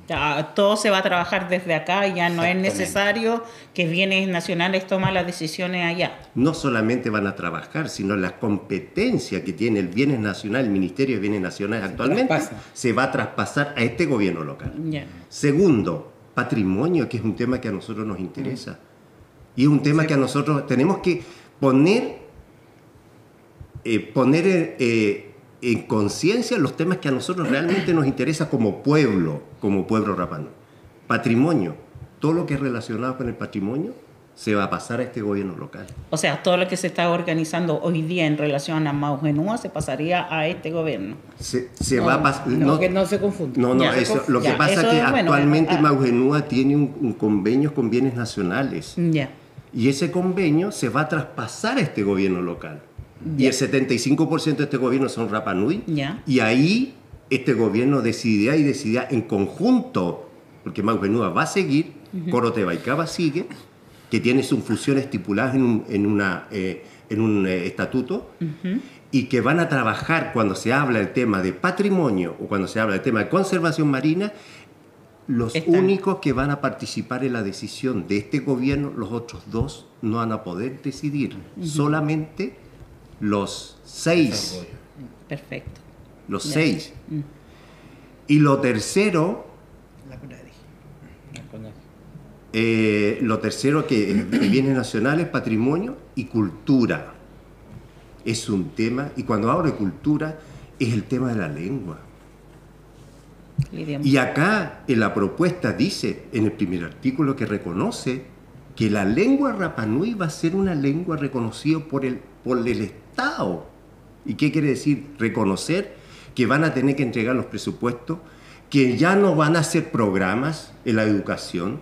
Ya, todo se va a trabajar desde acá, ya no es necesario que Bienes Nacionales toma las decisiones allá. No solamente van a trabajar, sino la competencia que tiene el Bienes Nacional, el Ministerio de Bienes Nacionales actualmente, se va a traspasar a este gobierno local. Ya. Segundo, patrimonio, que es un tema que a nosotros nos interesa. Y es un tema que a nosotros tenemos que poner, eh, poner, eh, en conciencia los temas que a nosotros realmente nos interesa como pueblo, como pueblo Rapa Nui. Patrimonio, todo lo que es relacionado con el patrimonio se va a pasar a este gobierno local. O sea, todo lo que se está organizando hoy día en relación a Ma'u Henua se pasaría a este gobierno. Se, se va a pas-, no, no, que no se confunda. No, no, eso, lo que pasa es que actualmente Ma'u Henua tiene un, un convenio con Bienes Nacionales. Ya. Y ese convenio se va a traspasar a este gobierno local. Y el setenta y cinco por ciento de este gobierno son Rapa Nui. Ya. Y ahí este gobierno decidirá y decidirá en conjunto, porque Ma'u Henua va a seguir, Koro te Vaikava sigue, que tiene sus funciones estipuladas en un, en una, eh, en un, eh, estatuto, y que van a trabajar cuando se habla del tema de patrimonio o cuando se habla del tema de conservación marina, los únicos que van a participar en la decisión de este gobierno, los otros dos no van a poder decidir, solamente los seis. Perfecto. Los seis. Y lo tercero, eh, lo tercero que, eh, bienes nacionales, patrimonio y cultura. Es un tema, y cuando hablo de cultura, es el tema de la lengua. Y acá en la propuesta dice, en el primer artículo, que reconoce que la lengua rapanui va a ser una lengua reconocida por el, por el Estado. ¿Y qué quiere decir reconocer? Que van a tener que entregar los presupuestos, que ya no van a ser programas en la educación,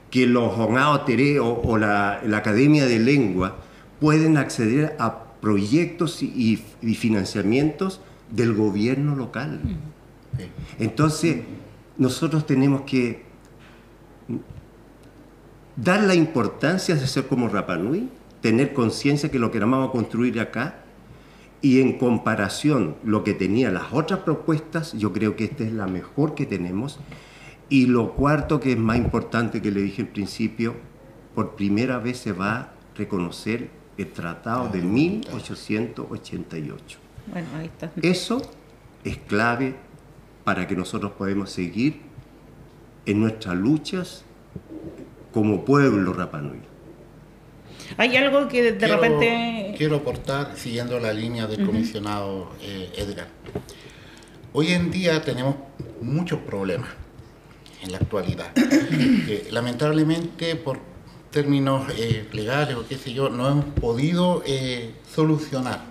que los Hōŋaʻa o te Re'o o la, la Academia de Lengua pueden acceder a proyectos y, y financiamientos del gobierno local. Entonces, nosotros tenemos que dar la importancia de ser como Rapa Nui, tener conciencia que lo que vamos a construir acá, y en comparación lo que tenía las otras propuestas, yo creo que esta es la mejor que tenemos. Y lo cuarto, que es más importante, que le dije en principio, por primera vez se va a reconocer el Tratado de mil ochocientos ochenta y ocho. Bueno, ahí está. Eso es clave para que nosotros podamos seguir en nuestras luchas como pueblo Rapa Nui. Hay algo que de repente... Quiero aportar, siguiendo la línea del comisionado, eh, Edgar. Hoy en día tenemos muchos problemas en la actualidad, que lamentablemente por términos, eh, legales o qué sé yo, no hemos podido, eh, solucionar.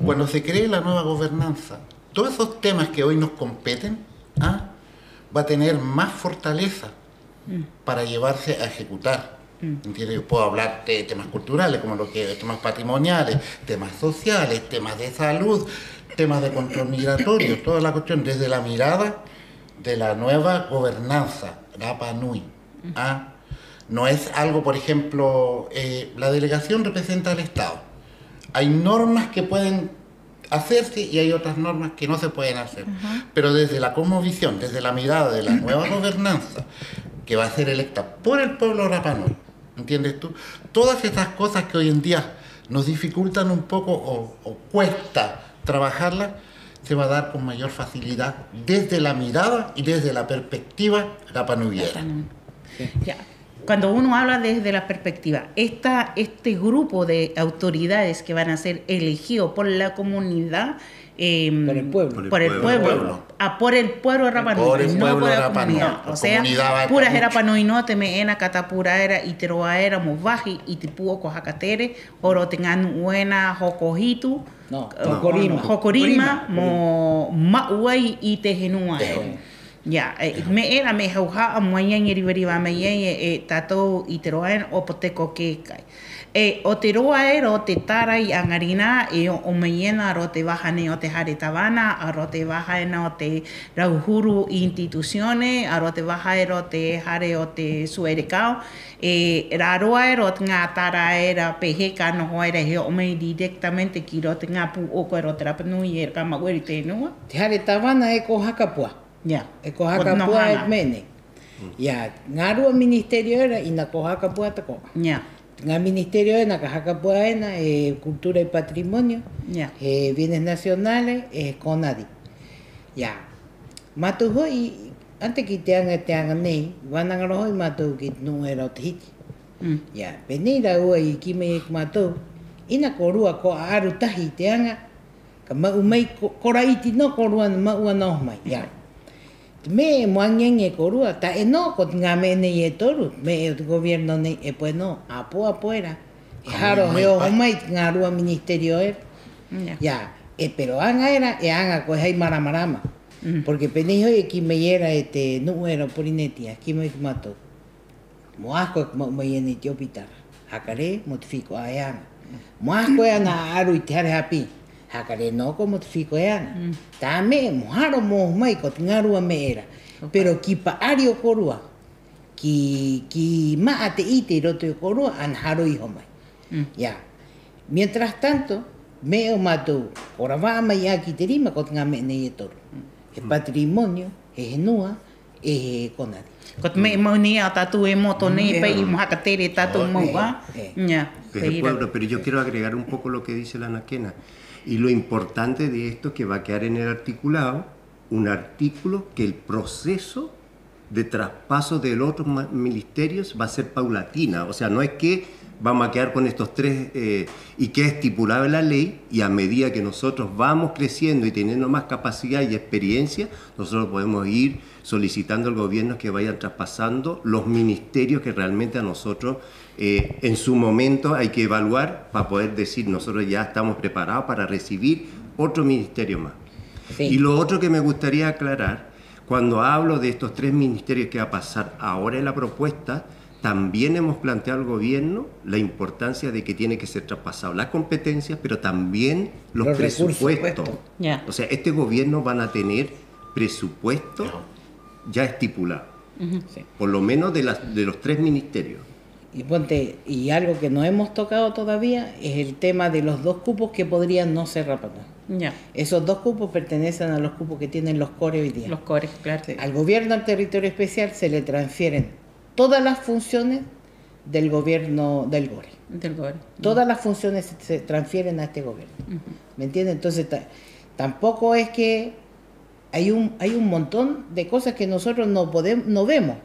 Cuando se cree la nueva gobernanza, todos esos temas que hoy nos competen, ¿ah?, va a tener más fortaleza para llevarse a ejecutar. ¿Entiendes? Yo puedo hablar de temas culturales, como lo que, temas patrimoniales, temas sociales, temas de salud, temas de control migratorio, toda la cuestión desde la mirada de la nueva gobernanza Rapa Nui. ¿Ah? No es algo, por ejemplo, eh, la delegación representa al Estado. Hay normas que pueden hacerse y hay otras normas que no se pueden hacer. Pero desde la cosmovisión, desde la mirada de la nueva gobernanza que va a ser electa por el pueblo Rapa Nui, ¿entiendes tú? Todas esas cosas que hoy en día nos dificultan un poco o, o cuesta trabajarlas, se va a dar con mayor facilidad desde la mirada y desde la perspectiva rapanuyera. Ya. Cuando uno habla desde la perspectiva, esta, este grupo de autoridades que van a ser elegidos por la comunidad, eh, por el pueblo, por el pueblo, ah, por el pueblo de Rapa Nui, no por la comunidad. O sea, pū rā he Rapa Nui nō te me'e ena ka tāpura era i te roa era mo vahi i te pū'oko haka tere, o roto i te ŋā nu'u ena hoko hitu, hoko rima, hoko rima mo ma'u ai i te henua era. Ya, e, me'e era, me'e hauha'a mo ai ŋā riva-riva mai ai e, e tātou i te roa era o Poteko Kekai. E, o te roa era o te tara i 'aŋa rinā e o'o mai ena a roto i te vaha nei o te Hare Tavana, a roto i te vaha ena o te rauhuru institusione, a roto i te vaha era o te hare o te Suerekao, e, rā roa era o te ŋā tara era pē hē ka noho era he o'o mai directamente ki roto i te ŋā pū'oko era o te Rapa Nui era ka ma'u era i te henua. Te Hare Tavana e ko haka pua. Ya. E ko haka pua e me'e nei. Ya, ŋā rua ministerio era 'ina ko haka pua tako'a. Ya. Ŋā ministerio ena ka haka pua ena, e Cultura y Patrimonio, ya, he Bienes Nacionales, e he CONADI. Ya. Mātou ho'i, antes ki te aŋa, te aŋa nei, vānaŋa rō ho'i mātou ki te nu'u era o Tahiti. Ya, pē nei rāua i kī mai e ki mātou, 'ina kōrua ko 'a'aru tahi i te aŋa, ka ma'u mai ko, kora 'iti nō kōrua, ma'u ana oho mai, ya. Te me'e mo aŋi-aŋi e kōrua, ta'e nō ko te ŋā me'e nei e toru, me'e o te gobierno nei, e puē nō, 'apō, 'apō era e haro he oho mai te ŋā rua ministerio era. Ya, e, pero aŋa era, e aŋa koe hai mārama-rama. Porque pē nei ho'i e kī mai era e te nu'u era o Porinetia, kī mai ki mātou. Mo aha koe ka ma'u mai ena i te 'ōpitara? Haka rē mo te fiko 'ā e aŋa. Mo aha koe ana 'a'aru i te hare hāpī? Haka rē nō koe mo te fiko e aŋa. Tā me'e mo haro mo oho mai ko te ŋā rua me'e era. Pero ki pa'ari o kōrua, ki, ki ma'a te 'ite 'i roto i a kōrua ana haro iho mai. Ya. Mientras tanto, me'e o mātou ko rava'a mai 'ā ki te rima ko te ŋā me'e nei e toru. He patrimonio, he henua, e he CONADI. Ko te me'e mau nei a tātou e moto nei, pa'i, mo haka tere tātou mau 'ā. Ya, desde el pueblo, pero yo quiero agregar un poco lo que dice la Nakena. Y lo importante de esto es que va a quedar en el articulado un artículo que el proceso de traspaso de los otros ma-, ministerios va a ser paulatina. O sea, no es que vamos a quedar con estos tres, eh, y queda estipulado en la ley, y a medida que nosotros vamos creciendo y teniendo más capacidad y experiencia, nosotros podemos ir solicitando al gobierno que vayan traspasando los ministerios que realmente a nosotros, eh, en su momento hay que evaluar para poder decir, nosotros ya estamos preparados para recibir otro ministerio más. Sí. Y lo otro que me gustaría aclarar, cuando hablo de estos tres ministerios que va a pasar ahora en la propuesta, también hemos planteado al gobierno la importancia de que tiene que ser traspasado las competencias, pero también los presupuestos. Los recursos, pues. Ya. O sea, este gobierno van a tener presupuesto ya estipulado, sí, por lo menos de las, de los tres ministerios. Y ponte, y algo que no hemos tocado todavía es el tema de los dos cupos que podrían no ser Rapa Nui. Ya. Esos dos cupos pertenecen a los cupos que tienen los core hoy día. Los core, claro. Sí. Al gobierno del territorio especial se le transfieren todas las funciones del gobierno del core. Del core. Todas las funciones se, se transfieren a este gobierno. ¿Me entiendes? Entonces, ta-, tampoco es que hay un, hay un montón de cosas que nosotros no podem-, no vemos,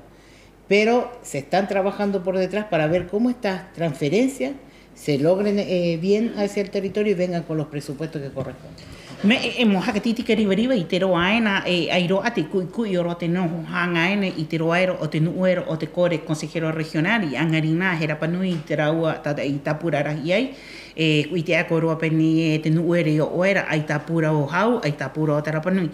pero se están trabajando por detrás para ver cómo estas transferencias se logren, eh, bien hacia el territorio y vengan con los presupuestos que corresponden. Me'e, e mo haka tī-tika riva-riva i te roa ena, e ai rō 'ā te ku'i-ku'i o roto te noho haŋa ena i te roa era o te nu'u era o te kore consejero regional i 'aŋarinā he rapa nui i te rāua tata i tāpura rahi ai, e, ko 'ite 'ā kōrua pē nei ē, te nu'u era i o'o era, 'ai tāpura o hau, 'ai tāpura o te rapa nui.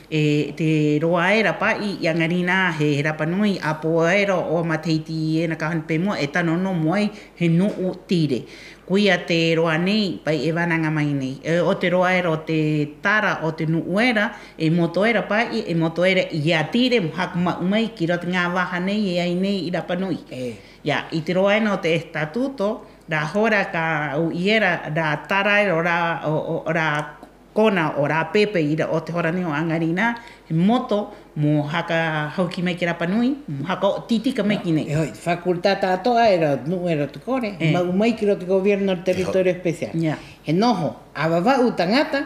E, te roa era pa'i, i 'aŋarinā he, he rapa nui, 'apō era o matahiti ena ka hana pē mu'a, e tano nō mo ai he nu'u Tire. Koia te roa nei, pa'i, e vānaŋa mai nei. E, o te roa era o te tara o te nu'u era, e moto era pa'i, e moto era i a Tire, mo haka ma'u mai ki roto te ŋā vaha nei e ai nei i rapa nui. Ia, i te roa ena o te estatuto, rā hora ka u'i era, rā tara era o rā, o, o, rā kona o rā pepe ira o te hora nei o 'aŋarinā, he moto mo haka hauki mai ki rapa nui, mo haka o'o tī-tika mai ki nei. E hoi, facultad ta'ato'a era o te nu'u era o te kore, he ma'u mai ki roto te gobierno del territorio especial. He noho a vava'u taŋata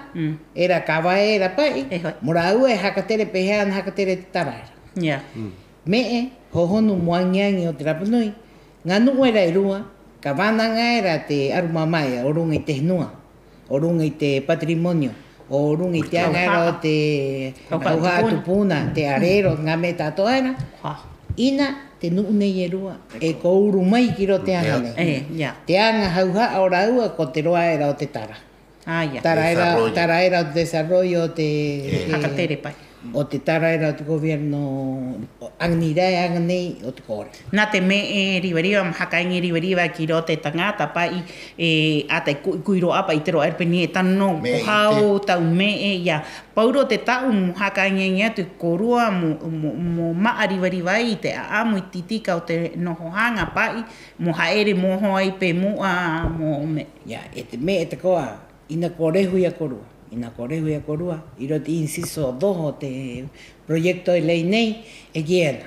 era ka vae era pa'i, mo rāua e haka tere pē hē ana haka tere te tara era. Me'e hōhonu mo aŋi-aŋi o te rapa nui, ŋā nu'u era e rua, ka vānaŋa era te 'aru māmāea o ruŋa i te henua, o ruŋa i te patrimonio, o ruŋa i te aŋa era o te hauha'a tupuna, te 'arero, ŋā me'e ta'ato'a era. 'Ina te nu'u nei e rua e ko uru mai ki roto te aŋa nei. Te aŋa hauha'a o rāua ko te roa era o te tara. Tara era, tara era o te desarrollo, o te, o te tara era o te gobierno, 'aŋa nei rā, 'aŋa nei o te kore. Nā te me'e riva-riva, mo haka aŋi riva-riva ki roto te taŋata pa'i, e, 'ata e ku'i-ku'i rō 'ā pa'i te roa era pē nei ē, tano nō ko hau tau me'e, ia. Paurō te ta'u mo haka aŋi-aŋi atu i a kōrua mo, mo, mo ma'a riva-riva ai i te 'a'amu i te tī-tika o te noho haŋa pa'i, mo ha'ere mo oho ai pē mu'a mo me'e. Ia, e te me'e tako'a, 'ina ko rehu i a kōrua, 'ina ko rehu i a kōrua, 'i roto i te inciso dos o te proyecto de ley nei, e kī ena: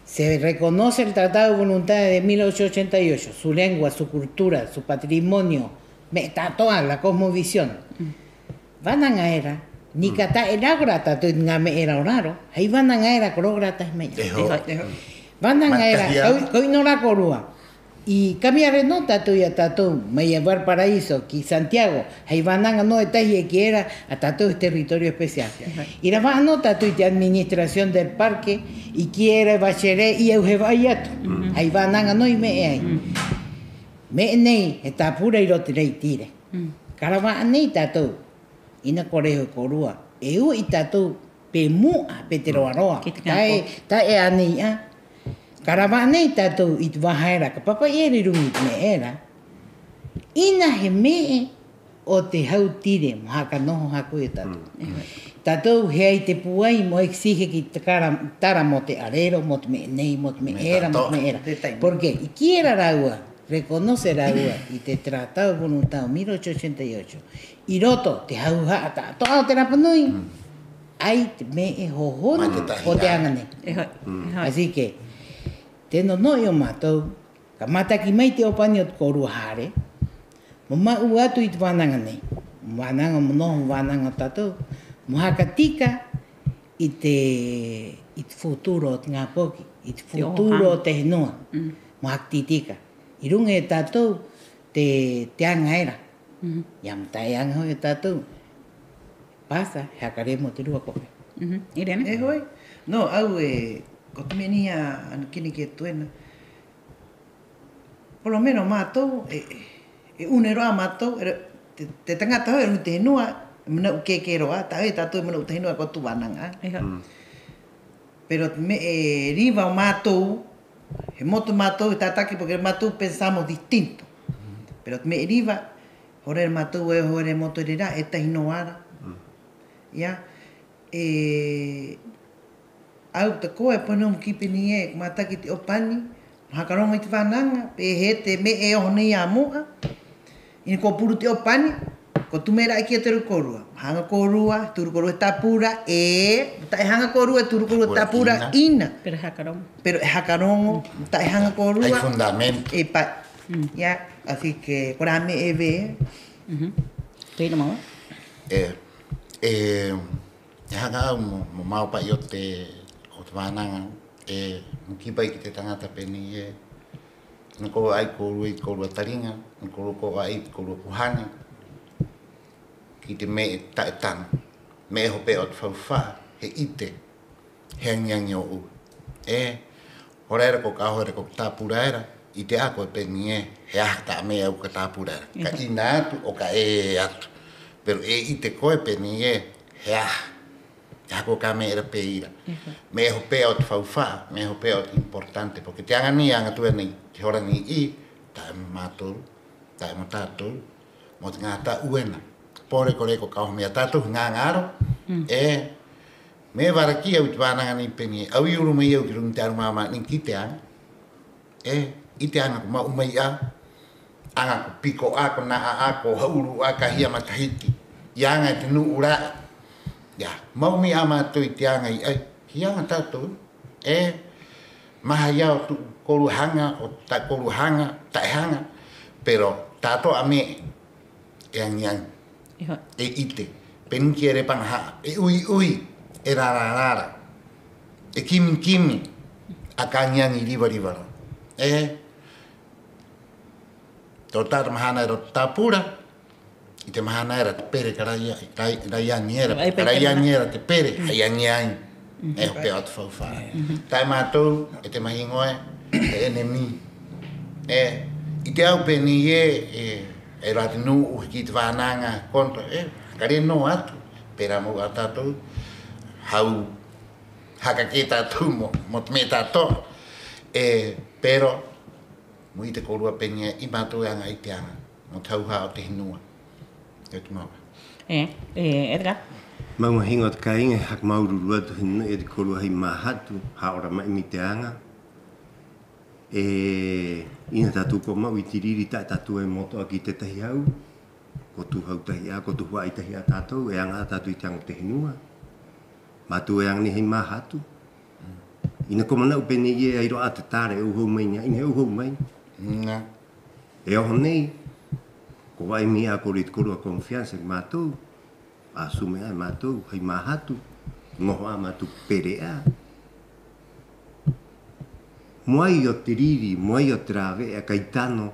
"Se reconoce el Tratado de Voluntades de mil ochocientos ochenta y ocho, su lengua, su cultura, su patrimonio, me'e ta'ato'a, la cosmovisión." Vānaŋa era, ni ka ta'e rogo rā tātou i te ŋā me'e era o raro, hai vānaŋa era ko rogo rā tahi mai 'ā. Vānaŋa era, ko, ko 'ino rā kōrua i kamiare nō tātou i a tātou mai a Valparaíso ki Santiago, hai vānaŋa nō e tahi e kī era a tātou he territorio especial. I rava'a nō tātou i te administración del parque i kī era e Bachelet i a au he va'ai atu. Hai vānaŋa nō i me'e ai. Me'e nei he tāpura 'i roto te rei Tire. Ka rava'a nei tātou, 'ina ko rehu e kōrua, e u'i tātou pē mu'a, pē te roa-roa, ta'e, ta'e a nei 'ā. Ka rava'a nei tātou i te vaha era ka papa'i era 'i ruŋa i te me'e era. 'Ina he me'e o te hau Tire mo haka noho haka u'i o tātou. Tātou he ai te pūai mo exige ki te kara-, tara mo te 'arero, mo te me'e nei, mo te me'e era, mo te me'e era. Porque i kī era rāua, reconoce rāua i te Tratado de Voluntad o mil ochocientos ochenta y ocho, 'i roto te hauha'a ta'ato'a o te Rapa Nui, 'ai te me'e hōhonu o te aŋa nei. Así que te no-no'i o mātou, ka mataki mai te 'ōpani o te kōrua hare mo ma'u atu i te vānaŋa nei, mo vānaŋa, mo noho mo vānaŋa o tātou mo haka tika i te, i te futuro o te ŋā poki, i te futuro o te henua. Mo haka tī-tika 'i ruŋa i a tātou te, te aŋa era. Ia, mo ta'e aŋa ho'i e tātou, pasa he haka rē mo te rua kope. Irene? E ho'i. No, a au e, ko te me'e nei a, ana kini ki a tuena. Por lo menos mātou, e, e, e 'une rō 'ā mātou, e, te, te taŋata ho'i e ruŋa i te henua, e mana'u kē-kē rō 'ā, ta'e ho'i e tātou e mana'u te henua ko tū vānaŋa 'ā. Pero te me'e riva o mātou, he motu mātou, he tātaki, porque mātou pensamos distinto. Pero te me'e riva, hora era mātou e, hora era motu era, e tahi nō ara. Ia, e, a au tako'a e pono mo kī pē nei ē, ko mataki te 'ōpani, mo haka roŋo i te vānaŋa, pē hē te me'e e oho nei a mu'a, 'ina ko puru te 'ōpani, ko tū me'e ra'e kī atu era kōrua. Mo haŋa kōrua, turu kōrua he tāpura, 'e mo ta'e haŋa kōrua, turu kōrua he tāpura 'ina. Pero e haka roŋo. Pero e haka roŋo, mo ta'e haŋa kōrua. Hai fundamento. E pa, ia, así que ko rā me'e e vē. Te ina mau. E, e, E haka 'ā a au mo, mo mao pa'i o te, o te vānaŋa, e, mo kī pa'i ki te taŋata pē nei ē, 'ina ko va'ai kōrua i te kōrua tariŋa, 'ina kōrua ko va'ai i te kōrua kuhane, ki te me'e ta'e tano, me'e hope'a o te faufa'a, he 'ite, he aŋi-aŋi ō'ou. E, Hora era ko ka oho era ko ka tāpura era, 'ite 'ā koe pē nei ē, he aha ta'a me'e a au ka tāpura era. Ka 'ina atu 'o ka ē atu. Pero e 'ite koe pē nei ē, he aha. He aha ko ka me'e era pē ira. Me'e hope'a o te faufa'a, me'e hope'a o te importante. Porque te aŋa nei, aŋa atu ena i te hora nei 'ī, ta'e mo mātou, ta'e mo tātou, mo te ŋā ta'u ena. Pōreko-reko ka oho mai i a tātou he ŋaŋaro, 'e me'e vara kī a au i te vānaŋa nei pē nei ē, a au i uru mai a au ki ruŋa i te 'arumāmā nei ki te aŋa. 'E, i te aŋa ko ma'u mai 'ā, aŋa ko piko 'ā, ko na'a 'ā, ko ha'uru 'ā, ka hia matahiti. I aŋa e te nu'u ra'e. Ia, ma'u mai 'ā mātou i te aŋa i 'ai, ki aŋa tātou. 'E, maha ia o tu'u kōrua haŋa, o ta'e kōrua haŋa, ta'e haŋa, pero ta'ato'a me'e e aŋi-aŋi, e 'ite. Pē nei kī era e Paŋaha'a, e 'ui-'ui, e rara-rara, e kimi-kimi, 'aka aŋi-aŋi riva-riva rō. 'E, to ta'ata mahana era o te tāpura, i te mahana era te pere ka rai, rai, rai aŋi era, ka rai aŋi era te pere, hai aŋi-aŋi. E hope'a o te faufa'a. Ta'e mātou, e te mahiŋo ē, he enemy. 'E, 'ite a au pē nei ē, e, e rā te nu'u, he kī te vānaŋa, contra, e, ka rē nō atu, pē rā mau a tātou, hau, haka kē tātou mo, mo te me'e ta'ato'a. E, pero, mo 'ite kōrua pē nei ē, i mātou e aŋa 'ai te aŋa. Mo te hauha'a o te henua. E te mau. E, e, Edgar? Mau mahiŋo o te kāiŋa, he haka māuru-uru atu he nui e te kōrua hai māhatu, hā'ora mai mai te aŋa. E, 'ina tātou ko ma'u i te riri ta'e tātou e moto 'ā ki tētahi hau, ko tū hau tahi 'ā, ko tū hua'ai tahi 'ā tātou, e aŋa 'ā tātou i te aŋa o te henua. Mātou e aŋa nei hai māhatu. 'Ina ko mana'u pē nei ē, ai rō 'ā te tare e 'auhau mai nei, 'ina he 'auhau mai. E oho nei, ko va'ai mai 'ā kōrua i te kōrua confianza ki a mātou, asume 'ā e mātou hai māhatu, noho 'ā mātou pere 'ā. Mo ai o te riri, mo ai o te rāve'a, kai tano,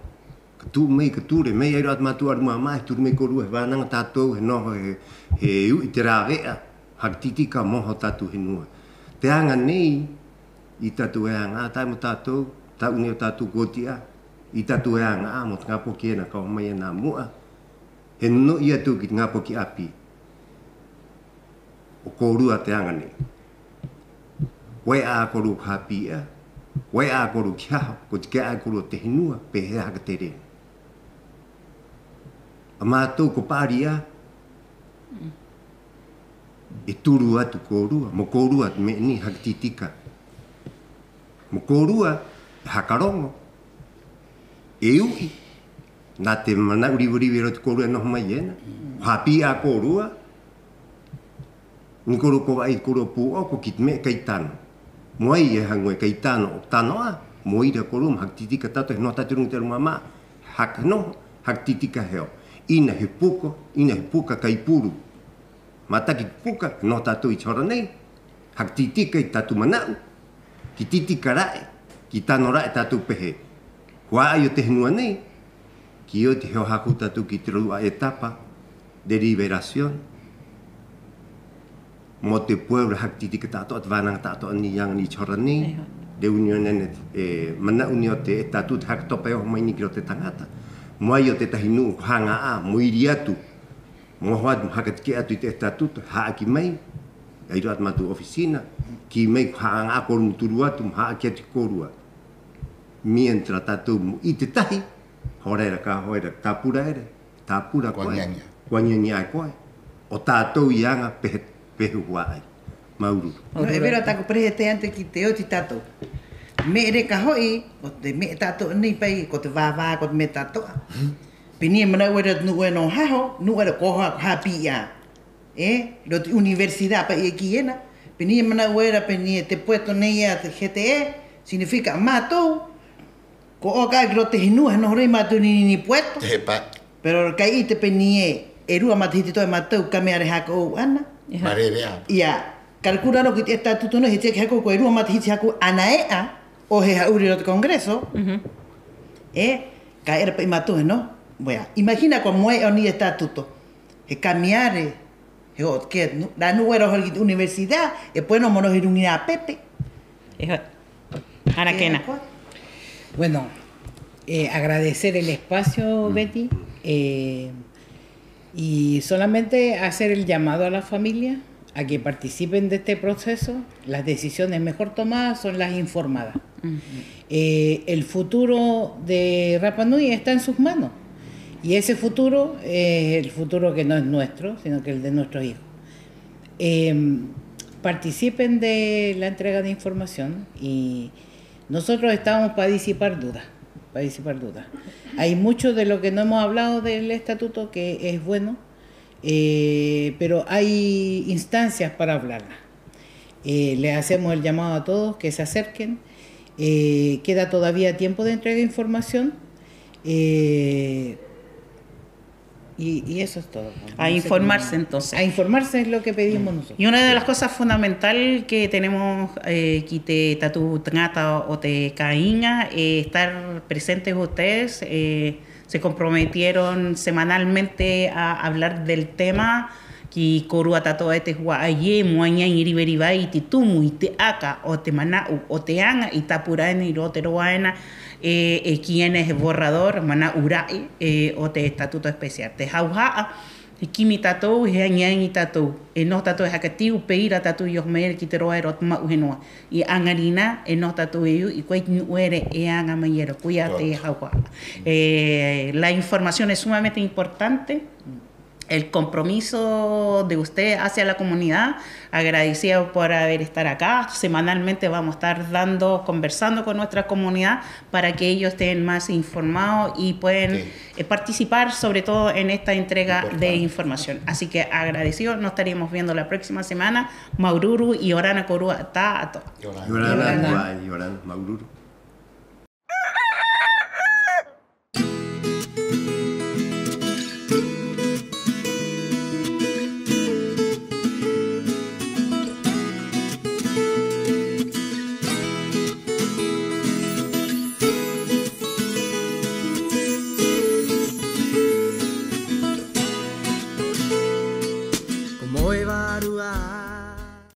ka tu'u mai, ka ture mai, ai rō 'ā te mātou 'arumāmā, he turu mai kōrua, he vānaŋa tātou, he noho, he, he u'i te rāve'a, haka tī-tika mo oho o tātou henua. Te aŋa nei, i tātou e aŋa 'ā, ta'e mo tātou, ta'u nei o tātou ko oti 'ā, i tātou e aŋa 'ā mo te ŋā poki ena ka oho mai ena a mu'a, he no-no'i atu ki te ŋā poki 'āpī. 'O kōrua te aŋa nei. Ko e'a 'ā kōrua ko hāpī 'ā, ko e'a 'ā kōrua ki haho, ko tike'a 'ā e kōrua te henua, pē hē haka tere. A mātou ko pa'ari 'ā, e turu atu kōrua, mo kōrua te me'e nei haka tī-tika. Mo kōrua e haka roŋo, e u'i, nā te mana'u riva-riva era o te kōrua e noho mai ena. Ko hāpī 'ā kōrua, 'ina kōrua ko va'ai, kōrua pū'oko ki te me'e kai tano. Mo ai e haŋu e kai tano, 'o tano 'ā, mo ira kōrua mo haka tī-tika tātou, he noho tātou ruŋa i te 'arumāmā, haka noho, haka tī-tika he oho. 'Ina he puka, 'ina he puka kai puru. Mataki te puka, he noho tātou i te hora nei, Haka tī-tika i te tātou mana'u, ki tī-tika ra'e, ki tano ra'e tātou pē he hua'ai o te henua nei, ki oti he oho haka 'ou tātou ki te rua etapa, deliberación, mo te pueblo, haka tī-tika ta'ato'a te vānaŋa ta'ato'a nei i aŋa nei i te hora nei, reunión ena, e, mana'u nei o te estatuto haka topa e oho mai nei ki roto i te taŋata. Mo ai o tētahi nu'u ko haŋa 'ā mo iri atu, mo oho atu mo haka take'a atu i te estatuto, ha'aki mai, e ai rō 'ā te mātou oficina, kī mai ko haŋa 'ā kōrua mo turu atu, mo ha'aki atu ki a kōrua. Mientras tātou mo 'ite tahi, hora era ka hora era, tāpura era, tāpura koe, ko aŋi-aŋi 'ā e koe, o tātou i aŋa pē he, pē he hua'ai. Māuru-uru. No, e vera taku presidente ki te oti tātou. Me'e reka ho'i, o te me'e ta'ato'a nei pa'i, ko te vāvā, ko te me'e ta'ato'a. Pē nei e mana'u era te nu'u ena o haho, nu'u era ko oho 'ā ko hāpī 'ā. E, roto i te universidad pa'i e kī ena. Pē nei e mana'u era pē nei ē te puesto nei a te G T E, significa a mātou ko 'oka 'ā ki roto i te henua, he noho rō i a mātou nei, nei, nei puesto. He pa. Pero kai 'ite pē nei ē, e rua matahiti to'e a mātou, ka mea era e haka 'ou 'ana. Ia. Marere 'ā. Ia, ka rē kura rō ki te estatuto nei, he cheque haka 'ou, ko e rua matahiti haka 'ou 'ana e'a, 'o he ha'uri roto i te Congreso. Mhm. E, ka era pa'i mātou he noho. Bueno, imagina ko mo e'a o nei e estatuto. He cambiar e He o kē, rā nu'u era o hora ki te universidad, e pueno mo noho 'i ruŋa i rā pepe. E ho-, Ana Kena. Bueno, eh, agradecer el espacio, Betty, eh, y solamente hacer el llamado a la familia a que participen de este proceso. Las decisiones mejor tomadas son las informadas. Eh, el futuro de Rapa Nui está en sus manos. Y ese futuro es el futuro que no es nuestro, sino que el de nuestros hijos. Em, participen de la entrega de información y nosotros estamos para disipar dudas, para disipar dudas. Hay mucho de lo que no hemos hablado del estatuto que es bueno, eh, pero hay instancias para hablarla. Eh, le hacemos el llamado a todos que se acerquen. Eh, queda todavía tiempo de entrega de información. Eh, y, y eso es todo. A informarse, entonces. A informarse es lo que pedimos nosotros. Y una de las cosas fundamental que tenemos, eh, ki te tātou taŋata o te kāiŋa, eh, estar presentes ustedes, eh, se comprometieron semanalmente a hablar del tema, ki kōrua ta'ato'a e te hua'ai ē, mo aŋi-aŋi riva-riva ai i te tumu, i te aka o te mana'u, o te aŋa i tāpura ena 'i roto i te roa ena, e, e kī ena he borrador, mana'u ra'e, e, o te estatuto especial. Te hauha'a, he kimi tātou, he aŋi-aŋi tātou, e noho tātou e haka tiu, pē ira tātou i oho mai era ki te roa era o te ma'u henua. 'I 'aŋarinā, e noho tātou e u'i, ko ai te nu'u era e aŋa mai era, koia te hauha'a. Eh, la información es sumamente importante. El compromiso de usted hacia la comunidad, agradecida por haber estar acá. Semanalmente vamos a estar dando, conversando con nuestra comunidad para que ellos estén más informados y pueden, eh, participar sobre todo en esta entrega de información. Así que agradecido, nos estaríamos viendo la próxima semana. Māuru-uru 'i orana kōrua ta'ato'a. 'Iorana, 'iorana, māuru-uru.